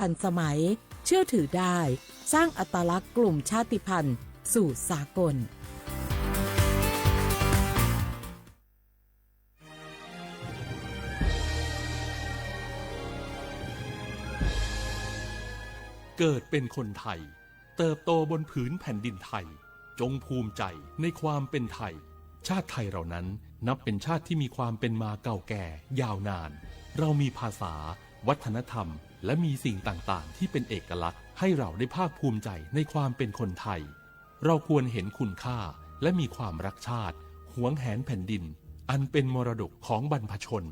ทันสมัย เชื่อถือได้ สร้างอัตลักษณ์กลุ่มชาติพันธุ์สู่สากล เกิดเป็นคนไทย เติบโตบนผืนแผ่นดินไทย จงภูมิใจในความเป็นไทย ชาติไทยเรานั้นนับเป็นชาติที่มีความเป็นมาเก่าแก่ยาวนาน เรามีภาษา วัฒนธรรม และมีสิ่งต่างๆ ที่เป็นเอกลักษณ์ ให้เราได้ภาคภูมิใจในความเป็นคนไทย เราควรเห็นคุณค่า และมีความรักชาติ หวงแหนแผ่นดิน อันเป็นมรดกของบรรพชน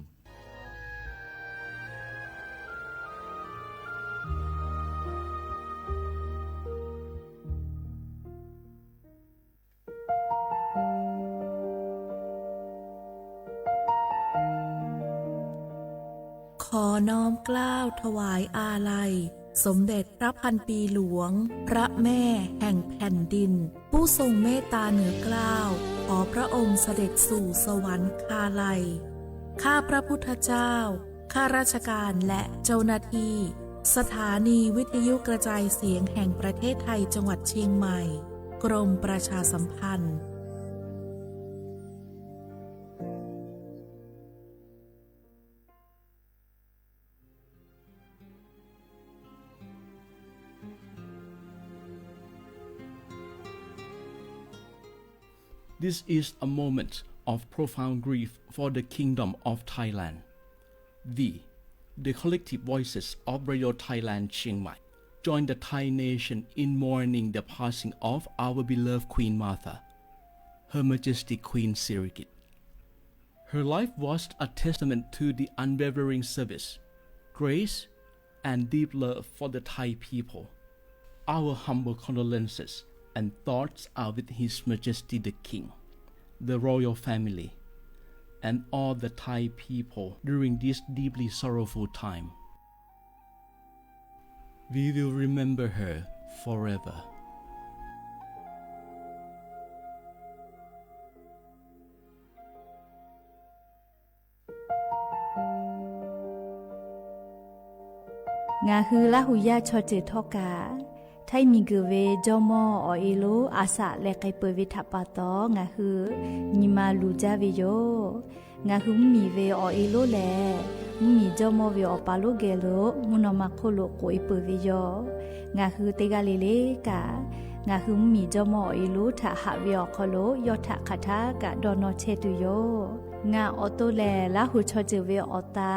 ขอน้อมเกล้าถวายอาลัย สมเด็จพระพันปีหลวง พระแม่แห่งแผ่นดิน ผู้ทรงเมตตาเหนือเกล้า ขอพระองค์เสด็จสู่สวรรคาลัย ข้าพระพุทธเจ้า ข้าราชการและเจ้าหน้าที่ สถานีวิทยุกระจายเสียงแห่งประเทศไทย จังหวัดเชียงใหม่ กรมประชาสัมพันธ์ This is a moment of profound grief for the Kingdom of Thailand. We, the collective voices of Radio Thailand Chiang Mai, join the Thai nation in mourning the passing of our beloved Queen Mother, Her Majesty Queen Sirikit. Her life was a testament to the unwavering service, grace, and deep love for the Thai people. Our humble condolences and thoughts are with His Majesty the King, the royal family, and all the Thai people during this deeply sorrowful time. We will remember her forever. ငါဟု လႃးဟူယႃႉ chaw ceuˬ htawˇ kaꞈ, htaiˇ miˬguiˬ ve jawˇmawˇ awˬ e lonˉ a shaꞈ leh k'ai peuˬ ve htaꞈ pa taw, ngaˬ hui nyi ma luˬ jaˇ ve yoˬ. Ngaˬ hui mvuhˇmiˬ ve awˬ e lonˉ lehˬ, mvuhˇmiˬ jawˇmawˇ ve awˬ pa lonˉ geh lo mvuhˇ naw ma hk'oˆ lo k'oꞈ e peuˬ ve yoˬ. Ngaˬ hui teˇ g'aˇ le le kaꞈ, ngaˬ hui mvuhˇmiˬ jawˇmawˇ awˬ e lonˉ htaꞈ haꞈ ve awˬ hk'aw lo yawˇ htaꞈ hk'aˬ htaˇ kaꞈ dawˇ nawˇ chehˇ tuˬ yoˬ. Ngaˬ awˬ to lehˬ, Laˇ huˍ chaw ceuˬ ve awˬ ta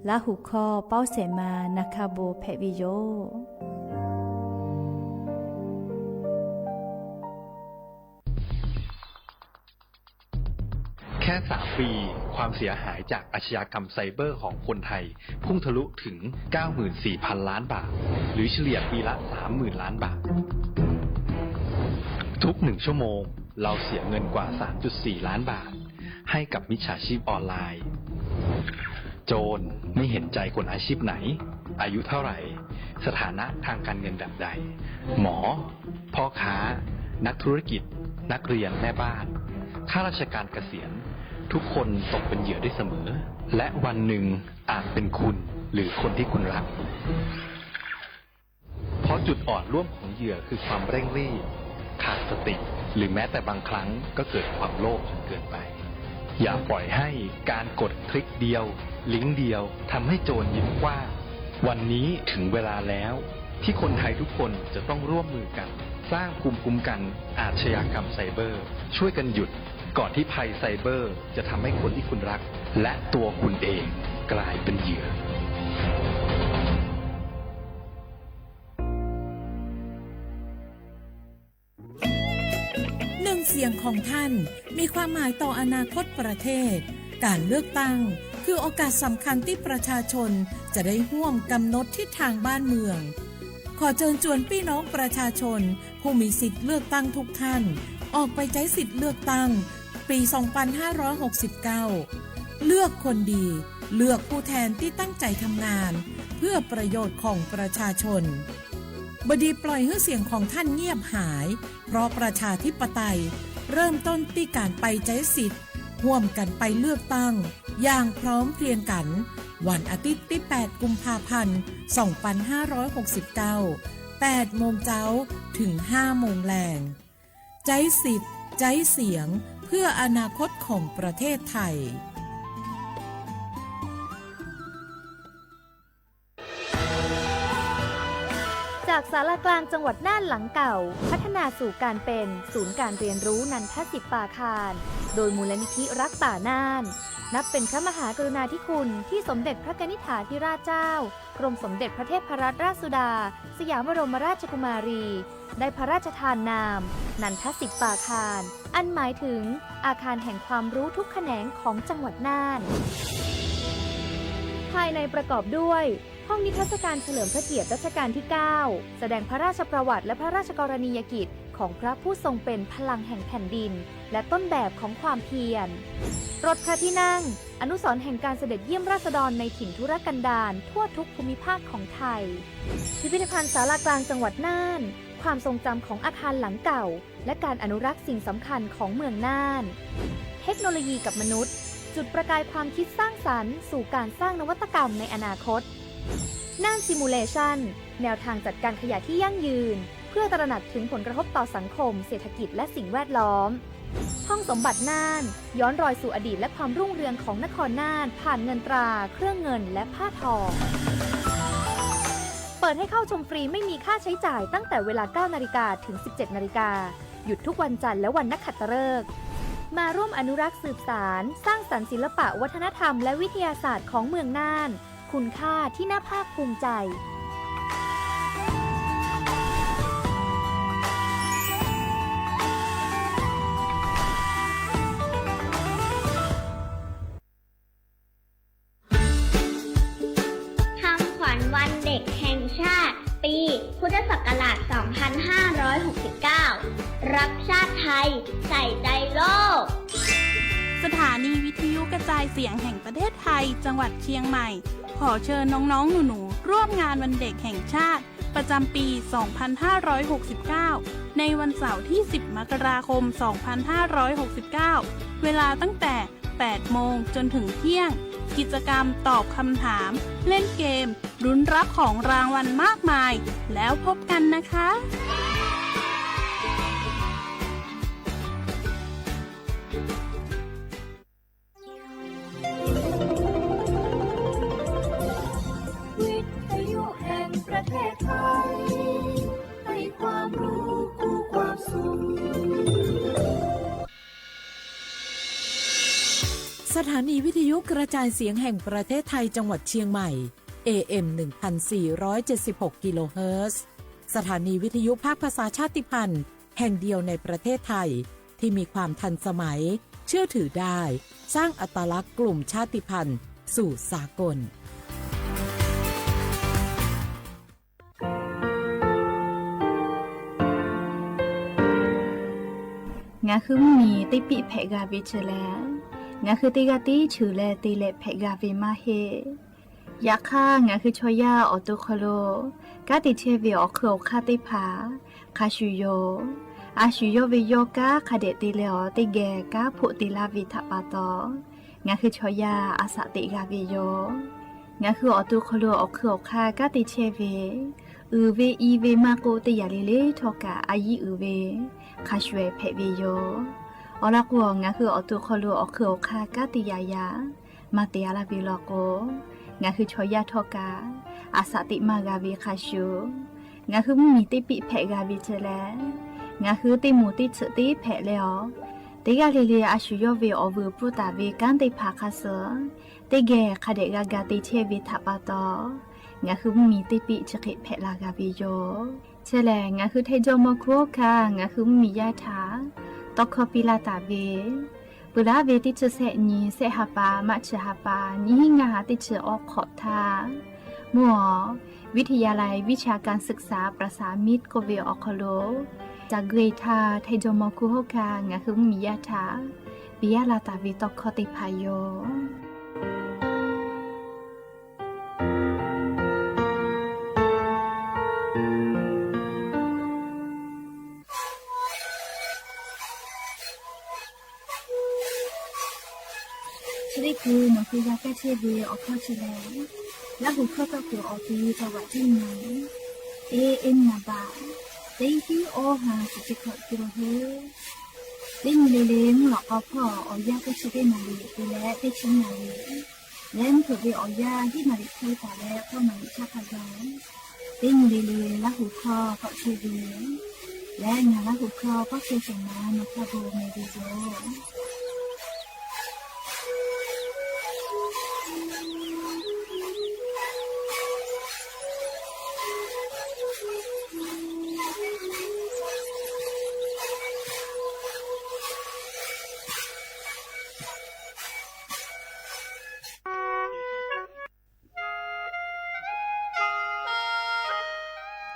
Laˇ huˍ hkawˇ Pawˇ Sehˍ ma na hkaˇ bon hpehꞈ ve yoˬ. แค่สามปี ความเสียหายจากอาชญากรรมไซเบอร์ของคนไทย พุ่งทะลุถึง เก้าหมื่นสี่พันล้านบาท หรือเฉลี่ยปีละ สามหมื่นล้านบาท ทุกหนึ่งชั่วโมง เราเสียเงินกว่า สามจุดสี่ล้านบาท ให้กับมิจฉาชีพออนไลน์ โจรไม่เห็นใจคนอาชีพไหน อายุเท่าไหร่ สถานะทางการเงินแบบใด หมอ พ่อค้า นักธุรกิจ นักเรียน แม่บ้าน ข้าราชการเกษียณ ทุกคนตกเป็นเหยื่อได้เสมอ และวันหนึ่งอาจเป็นคุณหรือคนที่คุณรัก เพราะจุดอ่อนร่วมของเหยื่อคือความเร่งรีบ ขาดสติ หรือแม้แต่บางครั้งก็เกิดความโลภจนเกินไป อย่าปล่อยให้การกดคลิกเดียว ลิงก์เดียว ทำให้โจรยิ้มกว้าง วันนี้ถึงเวลาแล้ว ที่คนไทยทุกคนจะต้องร่วมมือกัน สร้างภูมิคุ้มกันอาชญากรรมไซเบอร์ ช่วยกันหยุด ก่อนที่ภัยไซเบอร์จะทำให้คนที่คุณรัก และตัวคุณเองกลายเป็นเหยื่อ หนึ่งเสียงของท่านมีความหมายต่ออนาคตประเทศ การเลือกตั้งคือโอกาสสำคัญที่ประชาชนจะได้ร่วมกำหนดทิศทางบ้านเมือง ขอเชิญชวนพี่น้องประชาชนผู้มีสิทธิ์เลือกตั้งทุกท่าน ออกไปใช้สิทธิ์เลือกตั้งปี สองพันห้าร้อยหกสิบเก้า เลือกคนดี เลือกผู้แทนที่ตั้งใจทำงาน เพื่อประโยชน์ของประชาชน บดีปล่อยหื้อเสียงของท่านเงียบหาย เพราะประชาธิปไตยเริ่มต้นที่การไปใช้สิทธิ์ ร่วมกันไปเลือกตั้งอย่างพร้อมเพรียงกัน วันอาทิตย์ที่ แปด กุมภาพันธ์ สองพันห้าร้อยหกสิบเก้า แปด โมงเจ๊า ถึง ห้า โมงแลง ใจ๊สิทธิ์ ใจ๊เสียง เพื่ออนาคตของประเทศไทย จากศาลากลางจังหวัดน่านหลังเก่า พัฒนาสู่การเป็นศูนย์การเรียนรู้นันทสิทธิ์ปาคาร โดยมูลนิธิรักป่าน่าน นับเป็นพระมหากรุณาธิคุณที่สมเด็จพระกนิษฐาธิราชเจ้า กรมสมเด็จพระเทพรัตนราชสุดา สยามบรมราชกุมารี ได้พระราชทานนาม นันทสิทธิ์ปาคาร อันหมายถึงอาคารแห่งความรู้ทุกแขนงของจังหวัดน่าน ภายในประกอบด้วย ห้องนิทรรศการเฉลิมพระเกียรติรัชกาลที่ เก้า แสดงพระราชประวัติและพระราชกรณียกิจของพระผู้ทรงเป็นพลังแห่งแผ่นดิน และต้นแบบของความเพียร รถพระที่นั่ง อนุสรณ์แห่งการเสด็จเยี่ยมราษฎรในถิ่นทุรกันดารทั่วทุกภูมิภาคของไทย พิพิธภัณฑ์ศาลากลางจังหวัดน่าน ความทรงจำของอาคารหลังเก่า และการอนุรักษ์สิ่งสำคัญของเมืองน่าน เทคโนโลยีกับมนุษย์ จุดประกายความคิดสร้างสรรค์สู่การสร้างนวัตกรรมในอนาคต น่าน Simulation แนวทางจัดการขยะที่ยั่งยืน เพื่อตระหนักถึงผลกระทบต่อสังคม เศรษฐกิจ และสิ่งแวดล้อม ห้องสมบัติน่าน ย้อนรอยสู่อดีตและความรุ่งเรืองของนครน่าน ผ่านเงินตรา เครื่องเงิน และผ้าทอ เปิดให้เข้าชมฟรีไม่มีค่าใช้จ่ายตั้งแต่เวลา เก้า นาฬิกา ถึง สิบเจ็ด นาฬิกา หยุดทุกวันจันทร์และวันนักขัตฤกษ์ มาร่วมอนุรักษ์สืบสาน สร้างสรรค์ศิลปะวัฒนธรรมและวิทยาศาสตร์ของเมืองน่าน คุณค่าที่น่าภาคภูมิใจ คำขวัญวันเด็กแห่งชาติ ปีพุทธศักราช สองพันห้าร้อยหกสิบเก้า รักชาติไทย ใส่ใจโลก สถานีวิทยุกระจายเสียงแห่งประเทศไทย จังหวัดเชียงใหม่ ขอเชิญน้องๆ หนูๆ ร่วมงานวันเด็กแห่งชาติ ประจำปี สองพันห้าร้อยหกสิบเก้า ในวันเสาร์ที่ สิบ มกราคม สองพันห้าร้อยหกสิบเก้า เวลาตั้งแต่ แปด โมงจนถึงเที่ยง กิจกรรมตอบคำถาม เล่นเกม ลุ้นรับของรางวัลมากมาย แล้วพบกันนะคะ วิทยุแห่งประเทศไทย ให้ความรู้คู่ความสุข สถานีวิทยุกระจายเสียงแห่งประเทศไทยจังหวัดเชียงใหม่ เอ เอ็ม หนึ่งพันสี่ร้อยเจ็ดสิบหก กิโลเฮิรตซ์ สถานีวิทยุภาคภาษาชาติพันธุ์แห่งเดียวในประเทศไทย ที่มีความทันสมัย เชื่อถือได้ สร้างอัตลักษณ์กลุ่มชาติพันธุ์สู่สากล Ngaˬ hui mvuhˇ miˬ teˇ piˆ hpehꞈ g'a ve chi lehˬ, ngaˬ hui teˇ g'aˇ tiˉ cheuˬ leh te leh hpehꞈ g'a ve maˇ heˆ. Yaꞈ hk'aˇ, ngaˬ hui chaw yaˇ awˬ to hk'aw lo kanˉ te chehˇ ve awˬ hk'eun awˬ hk'aˇ teˇ hpaˍ hk'a shuˍ yoˬ. A shu yawˇ ve yawˇ kanˉ hk'a dehꞈ te leh awˬ teˇ geh kanˉ hpoˆ te laˇ ve htaꞈ pa taw, ngaˬ hui chaw yaˇ a shaꞈ teꞈ g'a ve yoˬ. Ngaˬ hui awˬ to hk'aw lo awˬ hk'eun awˬ hk'aˇ kanˉ te chehˇ ve, uiˍ ve i ve maˇ k'oˆ, teˇ yanˇ le le htawˇ kaꞈ a yiˇ uiˍ ve hk'a shuˍ ehˍ hpehꞈ ve yoˬ. Awˬ lawn k'o, ngaˬ hui awˬ to hk'aw lo awˬ hk'eun awˬ hk'aˇ kanˉ te yaꞈ yaꞈ maˇ te a laˇ ve law k'o, ngaˬ hui chaw yaˇ htawˇ kaꞈ a shaꞈ teꞈ maˇ g'a ve hk'a shuˍ, ngaˬ hui mvuhˇ miˬ teˇ piˆ hpehꞈ g'a ve chi lehˬ, ngaˬ hui teˇ moˍ teˇ tsuhꞈ teˇ hpehꞈ leh awˬ, teˇ g'aˇ le le a shu yawˇ ve awˬ vuiˬ pfuhˇ taˍ ve kanˉ teˇ hpaˍ hk'a suh teˇ geh hk'a dehꞈ g'a ga te chehˇ ve htaꞈ pa taw, ngaˬ hui mvuhˇ miˬ teˇ piˆ chi hk'e hpehꞈ la g'a ve yoˬ. Chi lehˬ, ngaˬ hui Htaiˇ jawˇmawˇ hkuˇ oˇ hkaˇ ngaˬ hui mvuhˇ miˬ yaˇ htaꞈ tawˇ hkawˇ piˇ laˇ taˍ ve, peuˬ laˉ ve teˇ chi sehˆ nyi, sehˆ ha pa, maˇ chi ha pa, nyiˇ hinˉ ngaˇ ha teˇ chi awˬ hk'awꞈ htaˇ, mvuhˇ awˬ วิทยาลัยวิชาการศึกษาประสานมิตร k'oˆ ve awˬ hk'aw lo, ca gui htaˇ Htaiˇ jawˇmawˇ hkuˇ oˇ hkaˇ ngaˬ hui mvuhˇ miˬ yaˇ htaꞈ piˇ laˇ taˍ ve tawˇ hkawˇ teˇ hpaˍ yoˬ. Chi teˇ Hk'e nawˬ hui g'a kaˇ chehˇ ve awˬ hkawˇ chi lehˬ, Laˇ huˍ hkawˇ tawˆ kuiˬ awˬ ti caw vaꞈ tiˉ nyi, e e naˍ baꞈ teˇ hiˉ awˇ ha shiˍ chi hkawꞈ te lo heuˆ. Teˇ nyi le le mvuhˇ lawꞈ k'aw hpawˇ awˬ yanˇ teˇ chi teˇ naˍ riˍ te leh teˇ chi naˍ riˍ, leh mvuhˇ hpeuꞈ ve awˬ yanˇ hiˉ naˍ riˍ hk'e taˍ leh k'awˇ naˍ riˍ chaˇ hk'a gaˬ, teˇ nyi le le Laˇ huˍ hkawˇ k'awꞈ chehˇ ve, leh ngaˬ Laˇ huˍ hkawˇ k'awꞈ chehˇ shehˍ ma nawˬ hk'a bon meh ve yoˬ.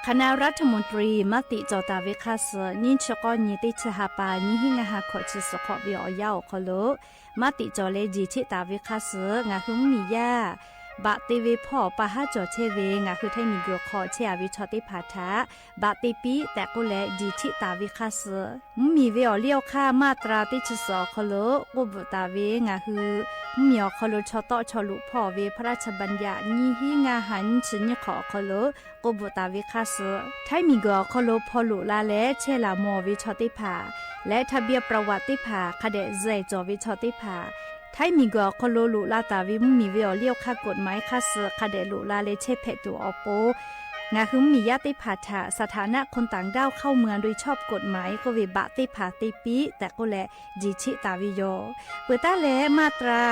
Hk'aˬ naˆ รัฐมนตรี maˇ tiꞈ cawˬ taˍ ve hk'a suhˍ nyiˇ chi k'awˇ nyi teˇ chi ha pa nyiˇ hinˉ ngaˇ ha hkawꞈ chi suhˍ hk'awꞈ ve awˬ yanˇ awˬ hk'aw lo maˇ tiꞈ cawˬ leh jeˬ cheˆ taˍ ve hk'a suhˍ ngaˬ hui mvuhˇmiˬ yaˇ baꞈ te ve hpawˇ pa haˉ cawˬ chehˇ ve ngaˬ hui Htaiˇ miˬguiˬ hk'aw chehˇ a ve chaw teˇ hpaˍ htaꞈ baꞈ te piˇ tehꞈ k'oˆ leh jeˬ cheˆ taˍ ve hk'a suhˍ mvuhˇmiˬ ve awˬ liˇ awˬ hk'aˇ มาตรา teˇ chi suhˍ awˬ hk'aw lo k'oˆ bvuhꞈ taˍ ve ngaˬ hui mvuhˇmiˬ awˬ hk'aw lo chaw tawˆ chaw loꞈ hpawˇ ve พระราชบัญญัติ nyiˇ hinˉ ngaˇ ha nyiˇ chi nyiˇ hk'awꞈ awˬ hk'aw lo k'oˆ bvuhꞈ taˍ ve hk'a suhˍ Htaiˇ miˬguiˬ awˬ hk'aw lo hpaw loꞈ la leh chehˇ laˬ mawˬ ve chaw teˇ hpaˍ leh ทะเบียนประวัติ teˇ hpaˍ hk'a dehꞈ zuhˬ cawˬ ve chaw teˇ hpaˍ Htaiˇ miˬguiˬ awˬ hk'aw lo loꞈ la taˍ ve mvuhˇmiˬ ve awˬ liˇ awˬ hk'aˇ กฎหมาย hk'a suhˍ hk'a dehꞈ loꞈ la leh chehˇ hpehꞈ tuˬ awˬ pon, ngaˬ hui mvuhˇmiˬ yaˇ teˇ hpaˍ htaꞈ สถานะคนต่างด้าวเข้าเมืองโดยชอบกฎหมาย k'oˆ ve baꞈ teˇ hpaˍ te piˇ tehꞈ k'oˆ leh jeˬ cheˆ taˍ ve yoˬ. Peuˬ taˉ leh มาตรา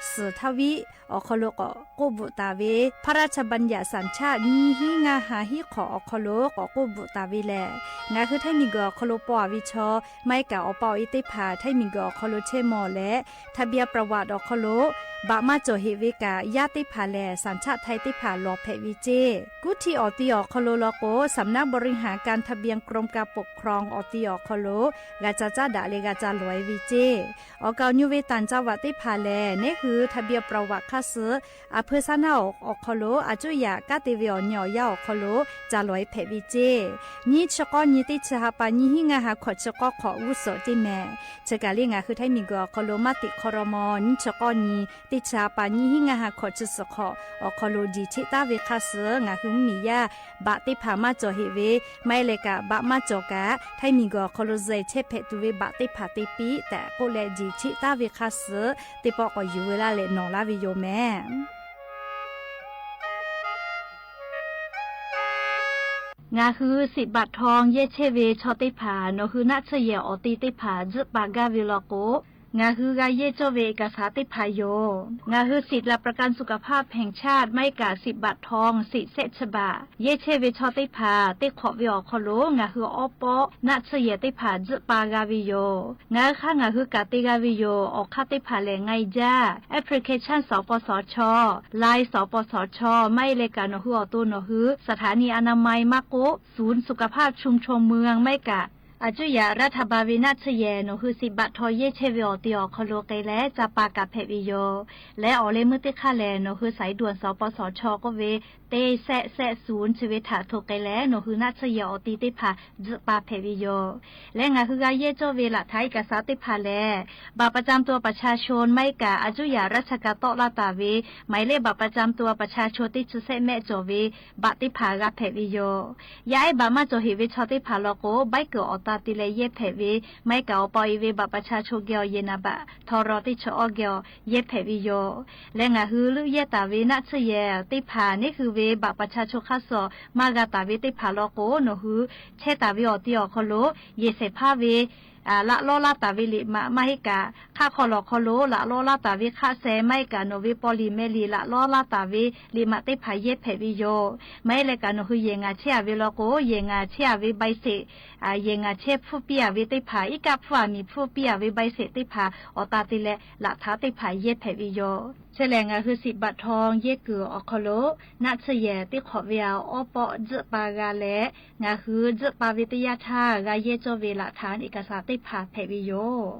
suhˍ htaˇ viˉ awˬ hk'aw lo k'awꞈ k'oˆ bvuhꞈ taˍ ve พระราชบัญญัติสัญชาติ nyiˇ hinˉ ngaˇ ha hiˉ hk'awꞈ awˬ hk'aw lo k'awꞈ k'oˆ bvuhꞈ taˍ ve lehˬ, ngaˬ hui Htaiˇ miˬguiˬ awˬ hk'aw lo paw a ve chaw, maˇ heˆ kaꞈ awˬ pa awˬ e teˇ hpaˍ Htaiˇ miˬguiˬ awˬ hk'aw lo chehˇ mawˬ leh ทะเบียนประวัติ awˬ hk'aw lo baꞈ maˇ cawˬ heꞈ ve kaꞈ, yaˇ teˇ hpaˍ lehˬ สัญชาติไทย teˇ hpaˍ lawˬ hpehꞈ ve ceˇ. Kuˇ htiˇ awˬ ti awˬ hk'aw lo law k'o, สำนักบริหารการทะเบียน กรมการปกครอง awˬ ti awˬ hk'aw lo g'a ca caˉ daꞈ leh g'a ca lawˬ e ve ceˇ. Awˬ kaˍ awˬ nyu ve ต่างจังหวัด teˇ hpaˍ lehˬ, neˉ hui ทะเบียนประวัติ hk'a suhˍ a hpuˇ saˉ naˆ awˬ hk'aw lo a cuˇ yaꞈ kanˉ te ve awˬ nyi awˬ yanˇ awˬ hk'aw lo ca lawˬ e hpehꞈ ve ceˇ. Nyiˇ chi k'awˇ nyi teˇ chi ha pa nyiˇ hinˉ ngaˇ ha hkawꞈ chi k'awˇ hk'awꞈ g'uˇ suhˍ ceˇ mehˍ. Chi kaˬ le ngaˬ hui Htaiˇ miˬguiˬ awˬ hk'aw lo maˇ tiꞈ hk'aw raw maw nyiˇ chi k'awˇ nyi teˇ chi ha pa nyiˇ hinˉ ngaˇ ha hkawꞈ chi suhˍ hk'awꞈ awˬ hk'aw lo jeˬ cheˆ taˉ ve hk'a suhˍ ngaˬ hui mvuhˇmiˬ yaˇ baꞈ teˇ hpaˍ maˇ cawˬ heꞈ ve, maˇ heˆ leh kaꞈ baꞈ maˇ cawˬ kaꞈ Htaiˇ miˬguiˬ awˬ hk'aw lo zuhˬ chehˇ hpehꞈ tuˬ ve baꞈ teˇ hpaˍ te piˇ tehꞈ k'oˆ leh jeˬ cheˆ taˉ ve hk'a suhˍ teˇ pawˆ k'awꞈ yuˬ ve laˇ leh nawˬ laˇ ve yoˬ mehˍ. Ngaˬ hui สิทธิ์บัตรทอง yehˇ chehˇ ve chaw teˇ hpaˍ nawˬ hui naˆ tsuhˇ yehˬ awˬ te teˇ hpaˍ tzuhˆ pa gaˇ ve law k'o, ngaˬ hui g'a yehˇ cawˇ ve เอกสาร teˇ hpaˍ yoˬ. Ngaˬ hui สิทธิ์หลักประกันสุขภาพแห่งชาติ maˇ heˆ kaꞈ สิทธิ์บัตรทอง สิทธิ์แสะชบา yehˇ chehˇ ve chaw teˇ hpaˍ teˇ hk'awꞈ ve awˬ hk'aw lo ngaˬ hui awˉ pawˆ naˆ tsuhˇ yehˬ teˇ hpaˍ tzuhˆ pa g'a ve yoˬ. Ngaˬ hui hk'aˇ ngaˬ hui kaꞈ te g'a ve yoˬ. Awˬ hk'aˇ teˇ hpaˍ lehˬ, ไงจ้า application สปสช Line สปสช maˇ heˆ leh kaꞈ nawˬ hui awˬ to nawˬ hui สถานีอนามัย maˇ k'oˆ ศูนย์สุขภาพชุมชนเมือง maˇ heˆ kaꞈ a cuˇ yaꞈ รัฐบาล ve naˆ tsuhˇ yehˬ nawˬ hui สิทธิ์บัตรทอง yehˇ chehˇ ve awˬ te awˬ hk'aw lo k'ai leh ca pa kaꞈ hpehꞈ ve yoˬ. Leh awˬ leh meuˇ teˇ hk'aˇ lehˬ, nawˬ hui สายด่วน สปสช k'oˆ ve teˇ แสะ แสะ ศูนย์ chi ve htaꞈ hto k'ai leh nawˬ hui naˆ tsuhˇ yehˬ awˬ te teˇ hpaˍ tzuhˆ pa hpehꞈ ve yoˬ. Leh ngaˬ hui g'a yehˇ cawˇ ve หลักฐานเอกสาร teˇ hpaˍ lehˬ, บัตรประจำตัวประชาชน maˇ heˆ kaꞈ a cuˇ yaꞈ ราชการ tawˆ laˇ taˍ ve หมายเลขบัตรประจำตัวประชาชน teˇ chi sehˆ mehˆ cawˬ ve baꞈ teˇ hpaˍ g'a hpehꞈ ve yoˬ. Yaˇ ehˉ baꞈ maˇ cawˬ heꞈ ve chaw teˇ hpaˍ law k'o, ใบเกิด awˬ ta te leh yehˇ hpehꞈ ve, maˇ heˆ kaꞈ awˬ pa awˬ e ve baꞈ ประชาชน geh awˬ yehˬ naˍ baꞈ htaw raw teˇ chi awˇ geh awˬ yehˇ hpehꞈ ve yoˬ. Leh ngaˬ hui leuˆ yehˇ taˍ ve naˆ tsuhˇ yehˬ teˇ hpaˍ neˉ hui ve baꞈ ประชาชน hk'aˇ suh maˇ g'a taˍ ve teˇ hpaˍ law k'o, nawˬ hui chehˇ taˍ ve awˬ te awˬ hk'aw lo yehˬ shehˍ hpaˇ ve laꞈ lawˇ laˇ taˍ ve liꞈ maꞈ maˇ heˆ kaꞈ, hk'aˆ hk'aw lawˬ hk'aw lo laꞈ lawˇ laˇ taˍ ve hk'aˆ seh maˇ heˆ kaꞈ nawˬ ve paw liꞈ meh liꞈ laꞈ lawˇ laˇ taˍ ve liꞈ maꞈ teˇ hpaˍ yehˇ hpehꞈ ve yoˬ. Maˇ heˆ leh kaꞈ nawˬ hui yehˬ ngaˬ chehˇ a ve law k'o, yehˬ ngaˬ chehˇ a ve ใบเสร็จ, yehˬ ngaˬ chehˇ hpfuhˇ piˇ a ve teˇ hpaˍ, iˉ kaˆ hpfuhˇ a miˬ hpfuhˇ piˇ a ve ใบเสร็จ teˇ hpaˍ awˬ ta te leh laꞈ htaꞈ teˇ hpaˍ yehˇ hpehꞈ ve yoˬ. Chi lehˬ ngaˬ hui สิทธิ์บัตรทอง yehˇ kuiˬ awˬ hk'aw lo naˆ tsuhˇ yehˬ teˇ hk'awꞈ ve a awˉ pawˆ tzuhˆ pa g'a leh, ngaˬ hui tzuhˆ pa ve teˇ yanˇ htaˇ g'a yehˇ cawˇ ve หลักฐานเอกสาร teˇ hpaˍ hpehꞈ ve yoˬ.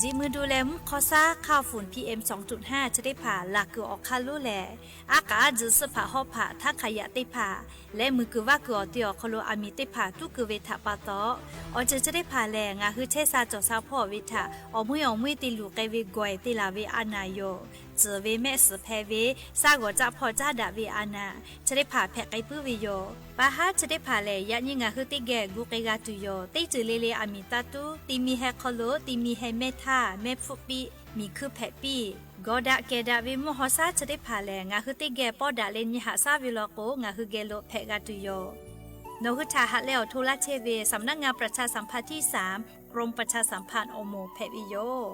Ji mui du leh mvuhˇ hk'aw shaˉ ค่าฝุ่น พีเอ็ม สองจุดห้า chi teˇ hpaˍ laˬ kuiˬ awˬ hk'aˇ lonˉ lehˬ, aˉ k'aˉ aˬ tzuhꞈ suhˆ hpaꞈ hawˉ hpaꞈ htaˇ hk'aˬ yaꞈ teˇ hpaˍ leh muiˬ kuiˬ vaˇ kuiˬ awˬ te awˬ hk'aw lo aˬ miˍ teˇ hpaˍ tuˉ keu ve htaꞈ pa taw, awˬ ceuˬ chi teˇ hpaˍ lehˬ ngaˬ hui chehˇ sha cawˬ sha hpawˇ ve htaꞈ awˬ meuˇ awˬ meuˇ te luˬ k'ai ve gawˬ e te laˬ ve a naˍ yoˬ. Tzuhˬ ve mehˆ suhˍ hpehꞈ ve shaˉ g'awˬ caˆ hpawˇ caˉ daꞈ ve a naˍ chi teˇ hpaˍ hpehꞈ k'ai puiˉ ve yoˬ. Pa haˉ chi teˇ hpaˍ lehˬ, yaꞈ nyi ngaˬ hui teˇ geh gu k'ai g'a tuˬ yoˬ. Teˇ ceuˬ le le aˬ miˍ taˇ tuˉ, ti mi heh hk'aw lo ti mi heh mehˇ htaˇ mehˇ hpfuhˆ piˇ, miˬ hkuiˇ hpehꞈ piˇ. Gawˬ daꞈ kehˬ daꞈ ve mvuhˇ haw shaˉ chi teˇ hpaˍ lehˬ, ngaˬ hui teˇ geh pawˇ daꞈ leh nyi haꞈ shaˉ ve law k'o, ngaˬ hui geh lo hpehꞈ g'a tuˬ yoˬ. Nawˬ hui htaꞈ haꞈ leh awˬ hto laˇ chehˇ ve สำนักงานประชาสัมพันธ์ที่สาม กรมประชาสัมพันธ์ awˬ moˍ hpehꞈ ve yoˬ.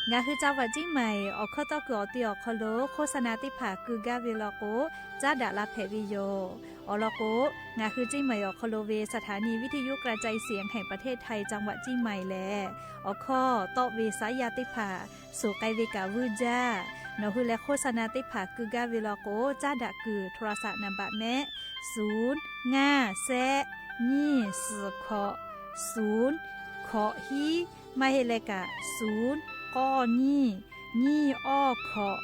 Ngaˬ hui จังหวัดเชียงใหม่ awˬ hkawˇ tawˇ kuiˬ awˬ te awˬ hk'aw lo โฆษณา teˇ hpaˍ keu gaˇ ve law k'o, caˉ daꞈ la hpehꞈ ve yoˬ. Awˬ lawn k'o, ngaˬ hui เชียงใหม่ awˬ hk'aw lo ve สถานีวิทยุกระจายเสียงแห่งประเทศไทย จังหวัดเชียงใหม่ lehˬ, awˬ hkawˇ tawˆ ve saˉ yaˇ teˇ hpaˍ suhˍ k'ai ve kaꞈ vuiˇ jaˇ. Nawˬ hui leh โฆษณา teˇ hpaˍ keu gaˇ ve law k'o, caˉ daꞈ kuiˬ โทรศัพท์ นามบัตร mehˆ, suhˍ ngaˇ shehˆ nyiˇ suhˍ hkawꞈ, suhˍ hkawꞈ hiˉ, maˇ heˆ leh kaꞈ suhˍ k'awˇ nyiˇ nyiˇ awˇ hkawꞈ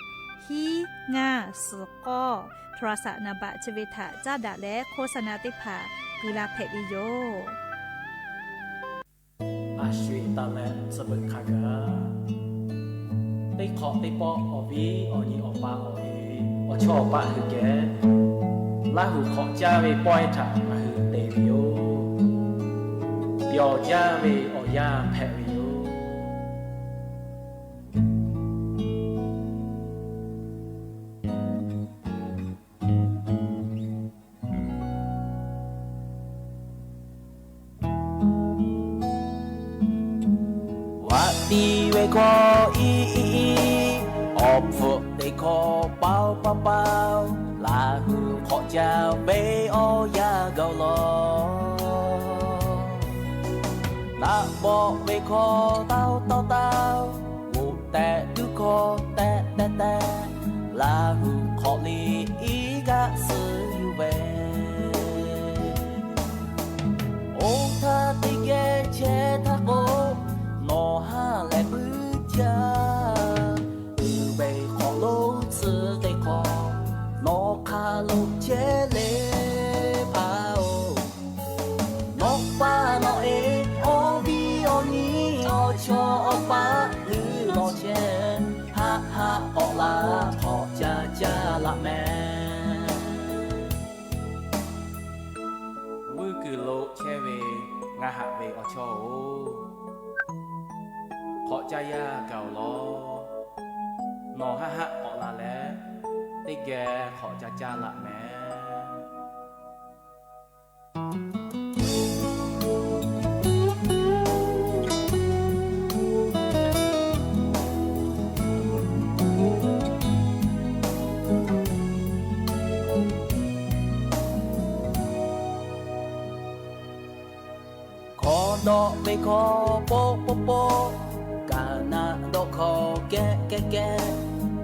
hiˉ ngaˇ suhˍ k'awˇ โทรศัพท์ นามบัตร chi ve htaꞈ caˉ daꞈ leh โฆษณา teˇ hpaˍ keu la hpehꞈ ve yoˬ. A sho-eˬ taˍ leh tcuh beuꞈ hk'a gaˬ, teˇ hk'awꞈ teˇ pawˆ awˬ viˉ awˬ nyi awˬ pa awˬ e awˬ chawˇ awˬ paˆ hui geh, Laˇ huˍ hk'awꞈ caˇ ve pawehˇ htaꞈ ngaˬ hui te ve yoˬ. Pyawˬ jaˇ ve awˬ yanˇ hpehꞈ ve yoˬ. Vaꞈ tiˉ ve hkawˇ iˉ iˉ iˉ, awˬ hpfuhˆ teˇ hkawˇ paoˇ paoˇ paoˇ, Laˇ huˍ hk'awꞈ caˇ ve awˬ yanˇ gaˬ law. Naˆ bawˆ ve hkawˇ tawˇ tawˇ tawˇ, g'oꞈ tehꞈ tuˉ hkawˇ tehꞈ tehꞈ tehꞈ, Laˇ huˍ hk'awꞈ le iˉ kaˆ suh yuˬ ve. Oˇ htaˇ teˇ geh chehˇ htaˇ k'o, nawˬ haˉ lehˬ puiˉ jaˇ. Uiˍ ve hk'awꞈ lonˉ tcuh teˇ hkawˇ, nawˬ hk'aˬ lo chehˇ le hpaˇ-oˬ. Nawˬ pa nawˬ e, awˬ viˉ awˬ nyi, awˬ chawˇ awˬ paˆ leuˉ lawˬ chehˇ, haˆ haˆ k'awꞈ la hk'awꞈ caˇ caˇ laꞈ mehˍ. Vuiˇ kuiˬ lo chehˇ ve ngaˬ haꞈ ve awˬ chawˇ-oˬ, hk'awꞈ caˇ yaˇ gaˬ-oˬ law. Nawˬ haˆ haˆ k'awꞈ la leh, teˇ geh hk'awꞈ caˇ caˇ laꞈ mehˍ. Hkawˇ dawˆ ve hkawˇ poˆ poˆ poˆ, kaꞈ naˆ dawˆ hkawˇ kehˉ kehˉ kehˉ,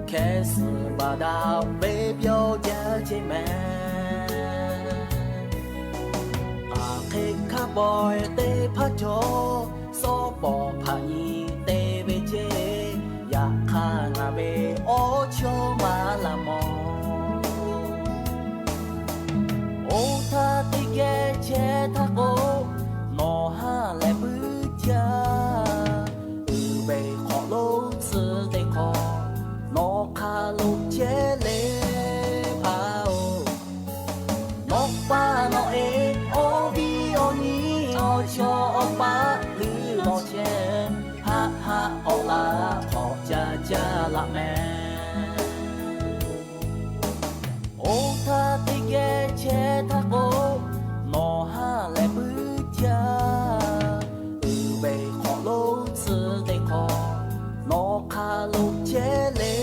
hkeh suhˍ baˬ daꞈ ve pyawˇ jaˇ ceˇ mehˍ. Aˬ hk'e hkaˇ pawehˇ teˇ hpaˇ cawˬ, sawˉ pawˍ hpaꞈ nyi te ve ceˇ, yaꞈ hk'aˇ ngaˬ ve awˬ chawˇ maˇ laˬ mawˬ. Oˇ htaˇ teˇ geh chehˇ htaˇ k'o, nawˬ haˉ lehˬ puiˉ jaˇ. Uiˍ ve hk'awꞈ lonˉ tcuh teˇ hkawˇ, nawˬ hk'aˬ lo chehˇ le hpaˇ-oˬ. Nawˬ pa nawˬ e, awˬ viˉ awˬ nyi, awˬ chawˇ awˬ paˆ leuˉ lawˬ chehˇ, haˆ haˆ k'awꞈ la hk'awꞈ caˇ caˇ laꞈ mehˍ. Oˇ htaˇ teˇ geh chehˇ htaˇ k'o, nawˬ haˉ lehˬ puiˉ jaˇ. Uiˍ ve hk'awꞈ lonˉ tcuh teˇ hkawˇ, nawˬ hk'aˬ lo chehˇ le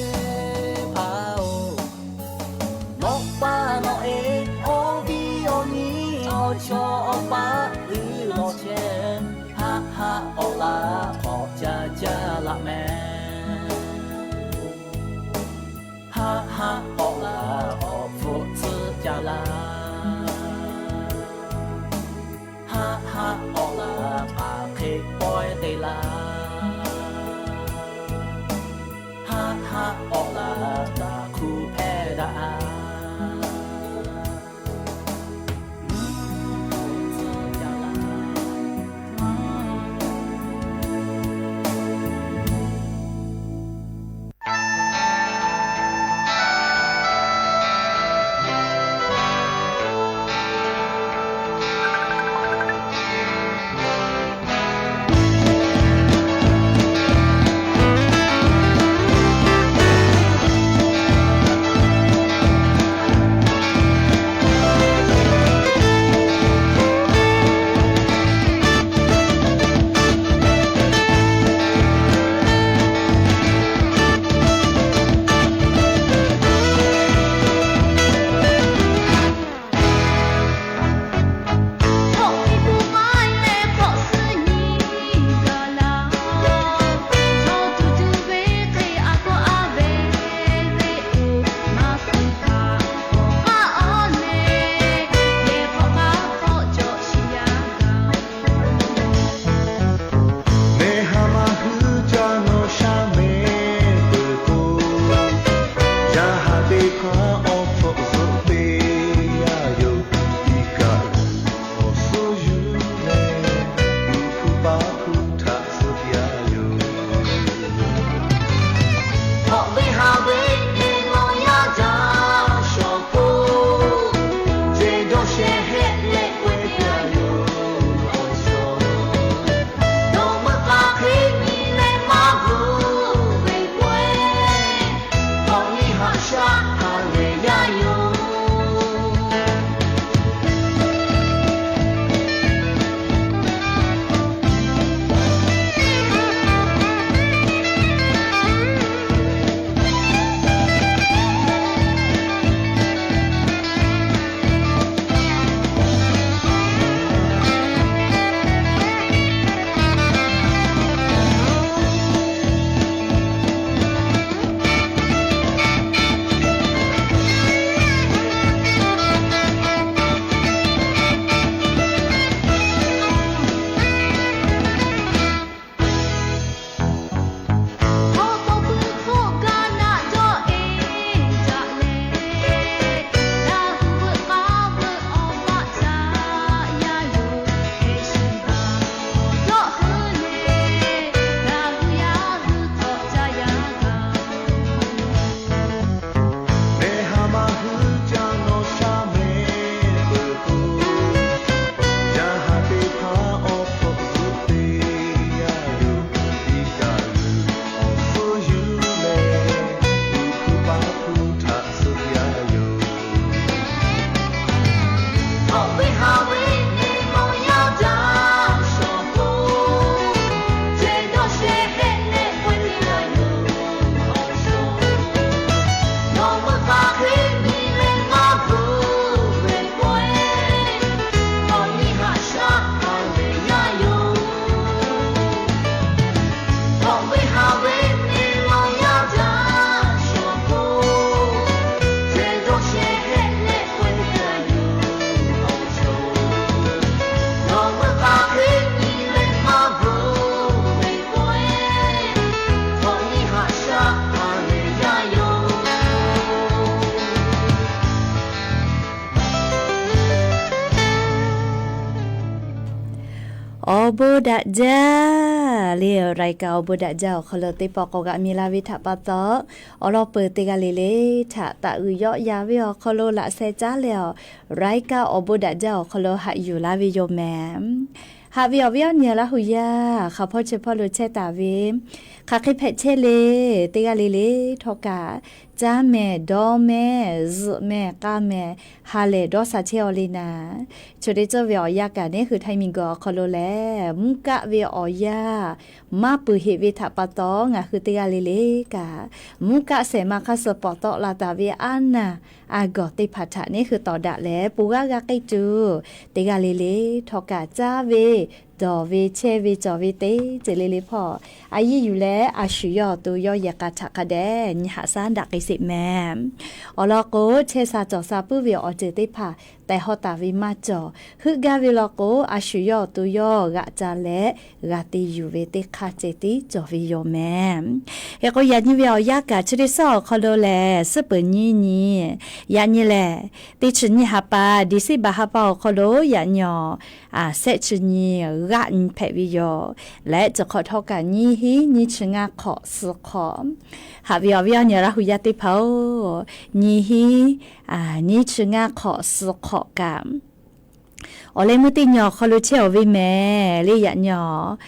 hpaˇ-oˬ. Nawˬ pa nawˬ e, awˬ viˉ awˬ nyi, awˬ chawˇ awˬ paˆ leuˉ lawˬ chehˇ, haˆ haˆ k'awꞈ la hk'awꞈ caˇ caˇ laꞈ mehˍ. Haˆ haˆ k'awꞈ la k'awꞈ hpfuhˆ tcuhˉ caˇ laˇ. Awˬ bon daꞈ jaˇ le, รายการ awˬ bon daꞈ jaˇ awˬ hk'aw lo teˇ pawˆ k'awꞈ g'aꞈ mi la ve htaꞈ pa taw, awˬ lawn peuˬ teˇ g'aˇ le le htaꞈ taˍ uiˍ yawˆ yan ve awˬ hk'aw lo laꞈ sheh caˉ leh awˬ, รายการ awˬ bon daꞈ jaˇ awˬ hk'aw lo haꞈ yuˬ laˇ ve yoˬ mehˍ. Haꞈ ve awˬ viˉ awˬ nyi Laˇ hu yaˇ, hk'aˬ hpawˇ chi hpawˇ lo chehˇ taˍ ve, hk'aˬ hk'e hpehꞈ chehˇ le, teˇ g'aˇ le le htawˇ kaꞈ, caˇ mehˍ, dawˇ mehˍ, zuhꞈ mehˍ, k'a mehˍ, ha lehˬ dawˇ sha chehˇ aw le naˍ. Chi teˇ ceuˬ ve awˬ yanˇ kaꞈ neˉ hui Htaiˇ miˬguiˬ awˬ hk'aw lo lehˬ, mvuhˇ kaˆ ve awˬ yanˇ maˇ peuˬ heꞈ ve htaꞈ pa taw, ngaˬ hui teˇ g'aˇ le le kaꞈ, mvuhˇ kaˆ shehˍ ma hk'aˇ suh pawˍ tawˆ la taˍ ve aˉ naˬ a gawˬ teˇ hpaˍ htaꞈ neˉ hui tawˍ daꞈ leh, pon g'aˇ g'a k'ai tuˬ, teˇ g'aˇ le le htawˇ kaꞈ caˇ ve, dawˬ ve, chehˇ ve, cawˬ ve teˇ ceuˬ le le hpawˇ, a yiˇ yuˬ leh a shu yawˇ awˬ to yawˇ yehˬ k'a htaꞈ hk'a dehꞈ nyi haꞈ shaˉ daꞈ k'ai sheˍ mehˍ. Awˬ lawn k'o, chehˇ sha cawˬ sha puiˉ ve awˬ ceuˬ teˇ hpaˍ tehˬ haw taˍ ve maˇ cawˬ. Heuˆ gaˇ ve law k'o, a shu yawˇ awˬ to yawˇ g'aꞈ ca leh g'a te yuˬ ve teˇ hk'aˇ ceh tiˉ cawˬ ve yoˬ mehˍ. Hk'e k'o, yaꞈ nyi ve awˬ yanˇ kaꞈ chi teˇ suhˉ awˬ hk'aw lo lehˬ, suhˉ peuˬ nyiˇ nyi, yaꞈ nyi lehˬ, teˇ chi nyiˇ ha pa, December ha pa awˬ hk'aw lo yaꞈ nyi awˬ, shehˆ chi nyi g'aˆ nyi hpehꞈ ve yoˬ. Leh chi hk'awꞈ htawˇ kaꞈ nyiˇ hinˉ nyiˇ chi ngaˇ hk'awꞈ suh hk'awꞈ, haꞈ ve awˬ viˉ awˬ nyi Laˇ hu yaˇ teˇ hpaˍ-oˬ, nyiˇ hinˉ nyiˇ chi ngaˇ hk'awꞈ suh hk'awꞈ kaꞈ, awˬ leh meuˇ teˇ nyi awˬ hk'aw lo chehˇ awˬ ve mehˍ le. Yaꞈ nyi awˬ,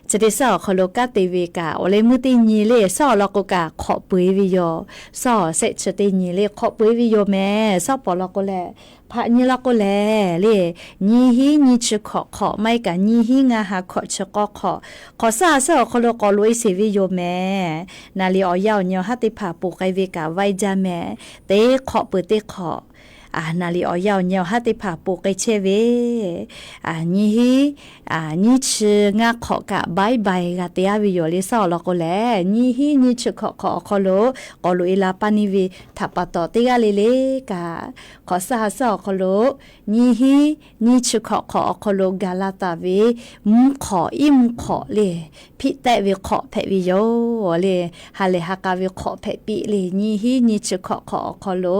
chi teˇ suhˉ awˬ hk'aw lo kanˉ te ve kaꞈ, awˬ leh meuˇ teˇ nyi le, suhˉ awˬ lawn k'o kaꞈ hk'awꞈ peu eˬ ve yoˬ. Suhˉ awˬ shehˆ chi teˇ nyi le hk'awꞈ peu eˬ ve yoˬ mehˍ. Suhˉ pawˍ lawn k'o lehˬ, hpaꞈ nyi lawn k'o lehˬ le, nyiˇ hinˉ nyiˇ chi hkawꞈ hk'awꞈ maˇ heˆ kaꞈ nyiˇ hinˉ ngaˇ ha hkawꞈ chi k'awˇ hk'awꞈ, hk'awꞈ suhˉ ha suhˉ awˬ hk'aw lo k'awꞈ loꞈ e sheˍ ve yoˬ mehˍ. Naˍ liˍ awˬ yanˇ awˬ nyi awˬ haˉ teˇ hpaˍ ponˬ k'ai ve kaꞈ vaiˇ jaˇ mehˍ. Teˇ hk'awꞈ peuˬ teˇ hk'awꞈ, naˍ liˍ awˬ yanˇ awˬ nyi awˬ haˉ teˇ hpaˍ ponˬ k'ai chehˇ ve, nyiˇ hinˉ nyiˇ chi ngaˇ hk'awꞈ kaꞈ baiˉ baiˬ g'a te aˉ ve yoˬ le. Suhˉ awˬ lawn k'o lehˬ, nyiˇ hinˉ nyiˇ chi hkawꞈ hk'awꞈ awˬ hk'aw lo k'awꞈ loꞈ e la paˇ neˇ ve htaꞈ pa taw, teˇ g'aˇ le le kaꞈ, hk'awꞈ suhˉ ha suhˉ awˬ hk'aw lo nyiˇ hinˉ nyiˇ chi hkawꞈ hk'awꞈ awˬ hk'aw lo gaˬ la taˍ ve mvuhˇ hk'awꞈ, iˉ mvuhˇ hk'awꞈ le, hpiˆ tehˆ ve hk'awꞈ hpehꞈ ve yoˬ le. Ha lehˬ ha k'a ve hk'awꞈ hpehꞈ piˇ le. Nyiˇ hinˉ nyiˇ chi hkawꞈ hk'awꞈ awˬ hk'aw lo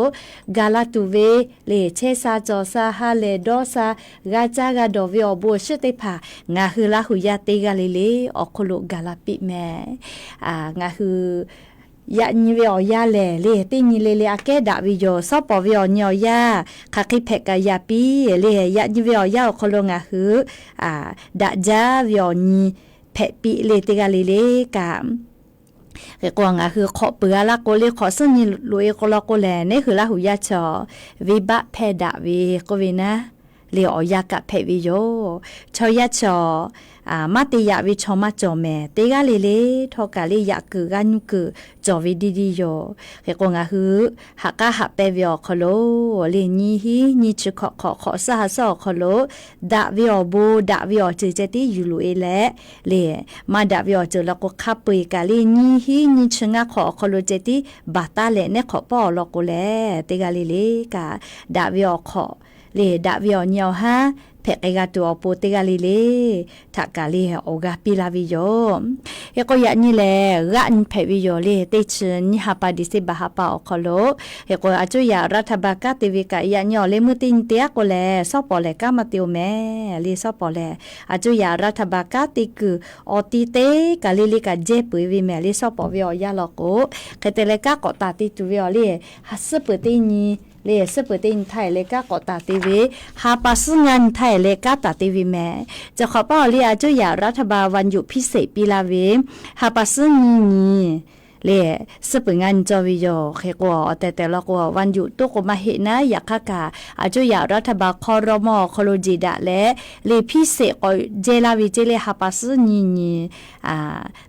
gaˬ la tuˬ ve le, chehˇ sha cawˬ sha, ha lehˬ dawˇ sha, g'a caˇ g'a dawˬ ve awˬ bon awˬ shiˉ teˇ hpaˍ ngaˬ hui Laˇ hu yaˇ teˇ g'aˇ le le awˬ hk'aw lo gaˬ la piˇ mehˍ. Ngaˬ hui yaꞈ nyi ve awˬ yanˇ lehˬ le, teˇ nyi le le aꞈ kehˉ daꞈ ve yoˬ. Suhˉ pawˍ ve awˬ nyi awˬ yanˇ hk'aˬ hk'e hpehꞈ kaꞈ yaꞈ piˇ le. Yaꞈ nyi ve awˬ yanˇ awˬ hk'aw lo ngaˬ hui daꞈ jaˇ ve awˬ nyi hpehꞈ piˇ le, teˇ g'aˇ le le kaꞈ. Hk'e k'o, ngaˬ hui hk'awꞈ peuˬ a laˇ k'o le, hk'awꞈ suhˉ nyi loꞈ e k'o law k'o lehˬ, neˉ hui Laˇ hu yaˇ chaw venˇbaˆ hpehˇ daꞈ ve k'oˆ ve naˉ le, awˬ yanˇ kaꞈ hpehꞈ ve yoˬ. Chaw yaˇ chaw maˇ te yaꞈ ve chaw maˇ cawˬ mehˍ. Teˇ g'aˇ le le htawˇ kaꞈ le, yaꞈ kuiˬ g'aˇ nuˇ kuiˬ cawˬ ve diˇ diˇ yoˬ. Hk'e k'o, ngaˬ hui ha k'aˉ haꞈ pehnˇ ve awˬ hk'aw lo le, nyiˇ hinˉ nyiˇ chi hkawꞈ hk'awꞈ, hk'awꞈ suhˉ ha suhˉ awˬ hk'aw lo daꞈ ve awˬ bon, daꞈ ve awˬ ceuˬ ceh tiˉ yuˬ loꞈ e leh le, maˇ daꞈ ve awˬ ceuˬ law k'o hk'a peu eˬ kaꞈ le, nyiˇ hinˉ nyiˇ chi ngaˇ hk'awꞈ awˬ hk'aw lo ceh tiˉ baˬ taˉ leh neˉ hk'awꞈ pawˆ awˬ lawn k'o lehˬ, teˇ g'aˇ le le kaꞈ daꞈ ve awˬ hk'awꞈ le, daꞈ ve awˬ nyi awˬ haˉ hpehꞈ k'ai g'a tuˬ awˬ pon teˇ g'aˇ le le htaꞈ kaꞈ le awˬ g'a piˇ la ve yoˬ. Hk'e k'o, yaꞈ nyi lehˬ g'aˆ nyi hpehꞈ ve yoˬ le. Teˇ chi nyiˇ ha pa December ha pa awˬ hk'aw lo, hk'e k'o, အစိုးရរដ្ឋបាល kanˉ te ve kaꞈ yaꞈ nyi awˬ leh meuˇ teˇ nyi te aˉ k'o lehˬ, suhˉ pawˍ lehˬ kanˉ maˇ te-oˬ mehˍ le. Suhˉ pawˍ lehˬ အစိုးရរដ្ឋបាល kanˉ te kuiˬ awˬ ti teˇ kaˬ le le kaꞈ jehˇ peuˬ ve mehˍ le. Suhˉ pawˍ ve awˬ yanˇ law k'o, hk'e te leh kanˉ k'awꞈ taˍ te tuˬ ve awˬ le, suhˉ peuˬ teˇ nyi le, suhˉ peuˬ teˇ nyi htaˇ e leh kanˉ k'awꞈ taˍ te ve, ha pa suhˉ ngaˇ nyi htaˇ e leh kanˉ taˍ te ve mehˍ. Chi hk'awꞈ paˇ awˬ le အစိုးရរដ្ឋបាល วันหยุดพิเศษ piˇ laˇ ve, ha pa suhˉ nyi nyi le, suhˉ peuˬ ngaˇ nyi cawˬ ve yoˬ. Hk'e k'o, awˬ tehˬ tehˬ law k'o, วันหยุด toˉ k'o maˇ heˆ naˉ, yaꞈ hk'aˇ kaꞈ อำนาจรัฐบาล ครม. awˬ hk'aw lo jeˬ daꞈ leh le, พิเศษ k'awꞈ jehˇ laˇ ve ceˇ le, ha pa suhˉ nyi nyi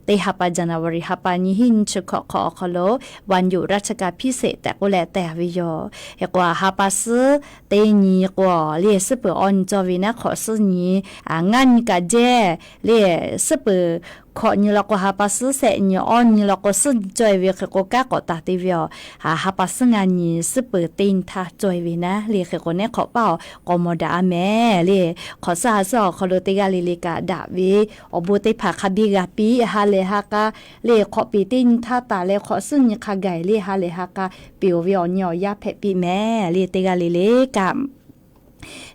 teˇ ha pa January ha pa nyiˇ hinˉ nyiˇ chi hkawꞈ hk'awꞈ awˬ hk'aw lo วันหยุดราชการพิเศษ tehꞈ k'oˆ leh te ve yoˬ. Hk'e k'o, ha pa suhˉ teˇ nyi k'o le, suhˉ peuˬ awˇ nyi cawˬ ve naˉ, hk'awꞈ suhˉ nyi ngaˇ nyi kaꞈ jehˇ le, suhˉ peuˬ hkawꞈ nyi law k'o ha pa suhˉ shehˆ nyi, awˇ nyi law k'o suhˉ nyi cawˬ e ve. Hk'e k'o, kanˉ k'awꞈ taˍ te ve awˬ, ha pa suhˉ ngaˇ nyi suhˉ peuˬ teˇ nyi htaˇ cawˬ e ve naˉ le. Hk'e k'o, neˉ hk'awꞈ paˇ awˬ k'awꞈ mawˬ daꞈ a mehˍ le. Hk'awꞈ suhˉ ha suhˉ awˬ hk'aw lo teˇ g'aˇ le le kaꞈ daꞈ ve awˬ bon teˇ hpaˍ hk'a biˇ g'a piˇ, ha lehˬ ha k'a le, hk'awꞈ peˍ teˇ nyi htaˇ taˍ leh hk'awꞈ suhˉ nyi hk'a gaˬ le, ha lehˬ ha k'a peˍ-oˬ ve awˬ nyi awˬ yanˇ hpehꞈ piˇ mehˍ le, teˇ g'aˇ le le kaꞈ.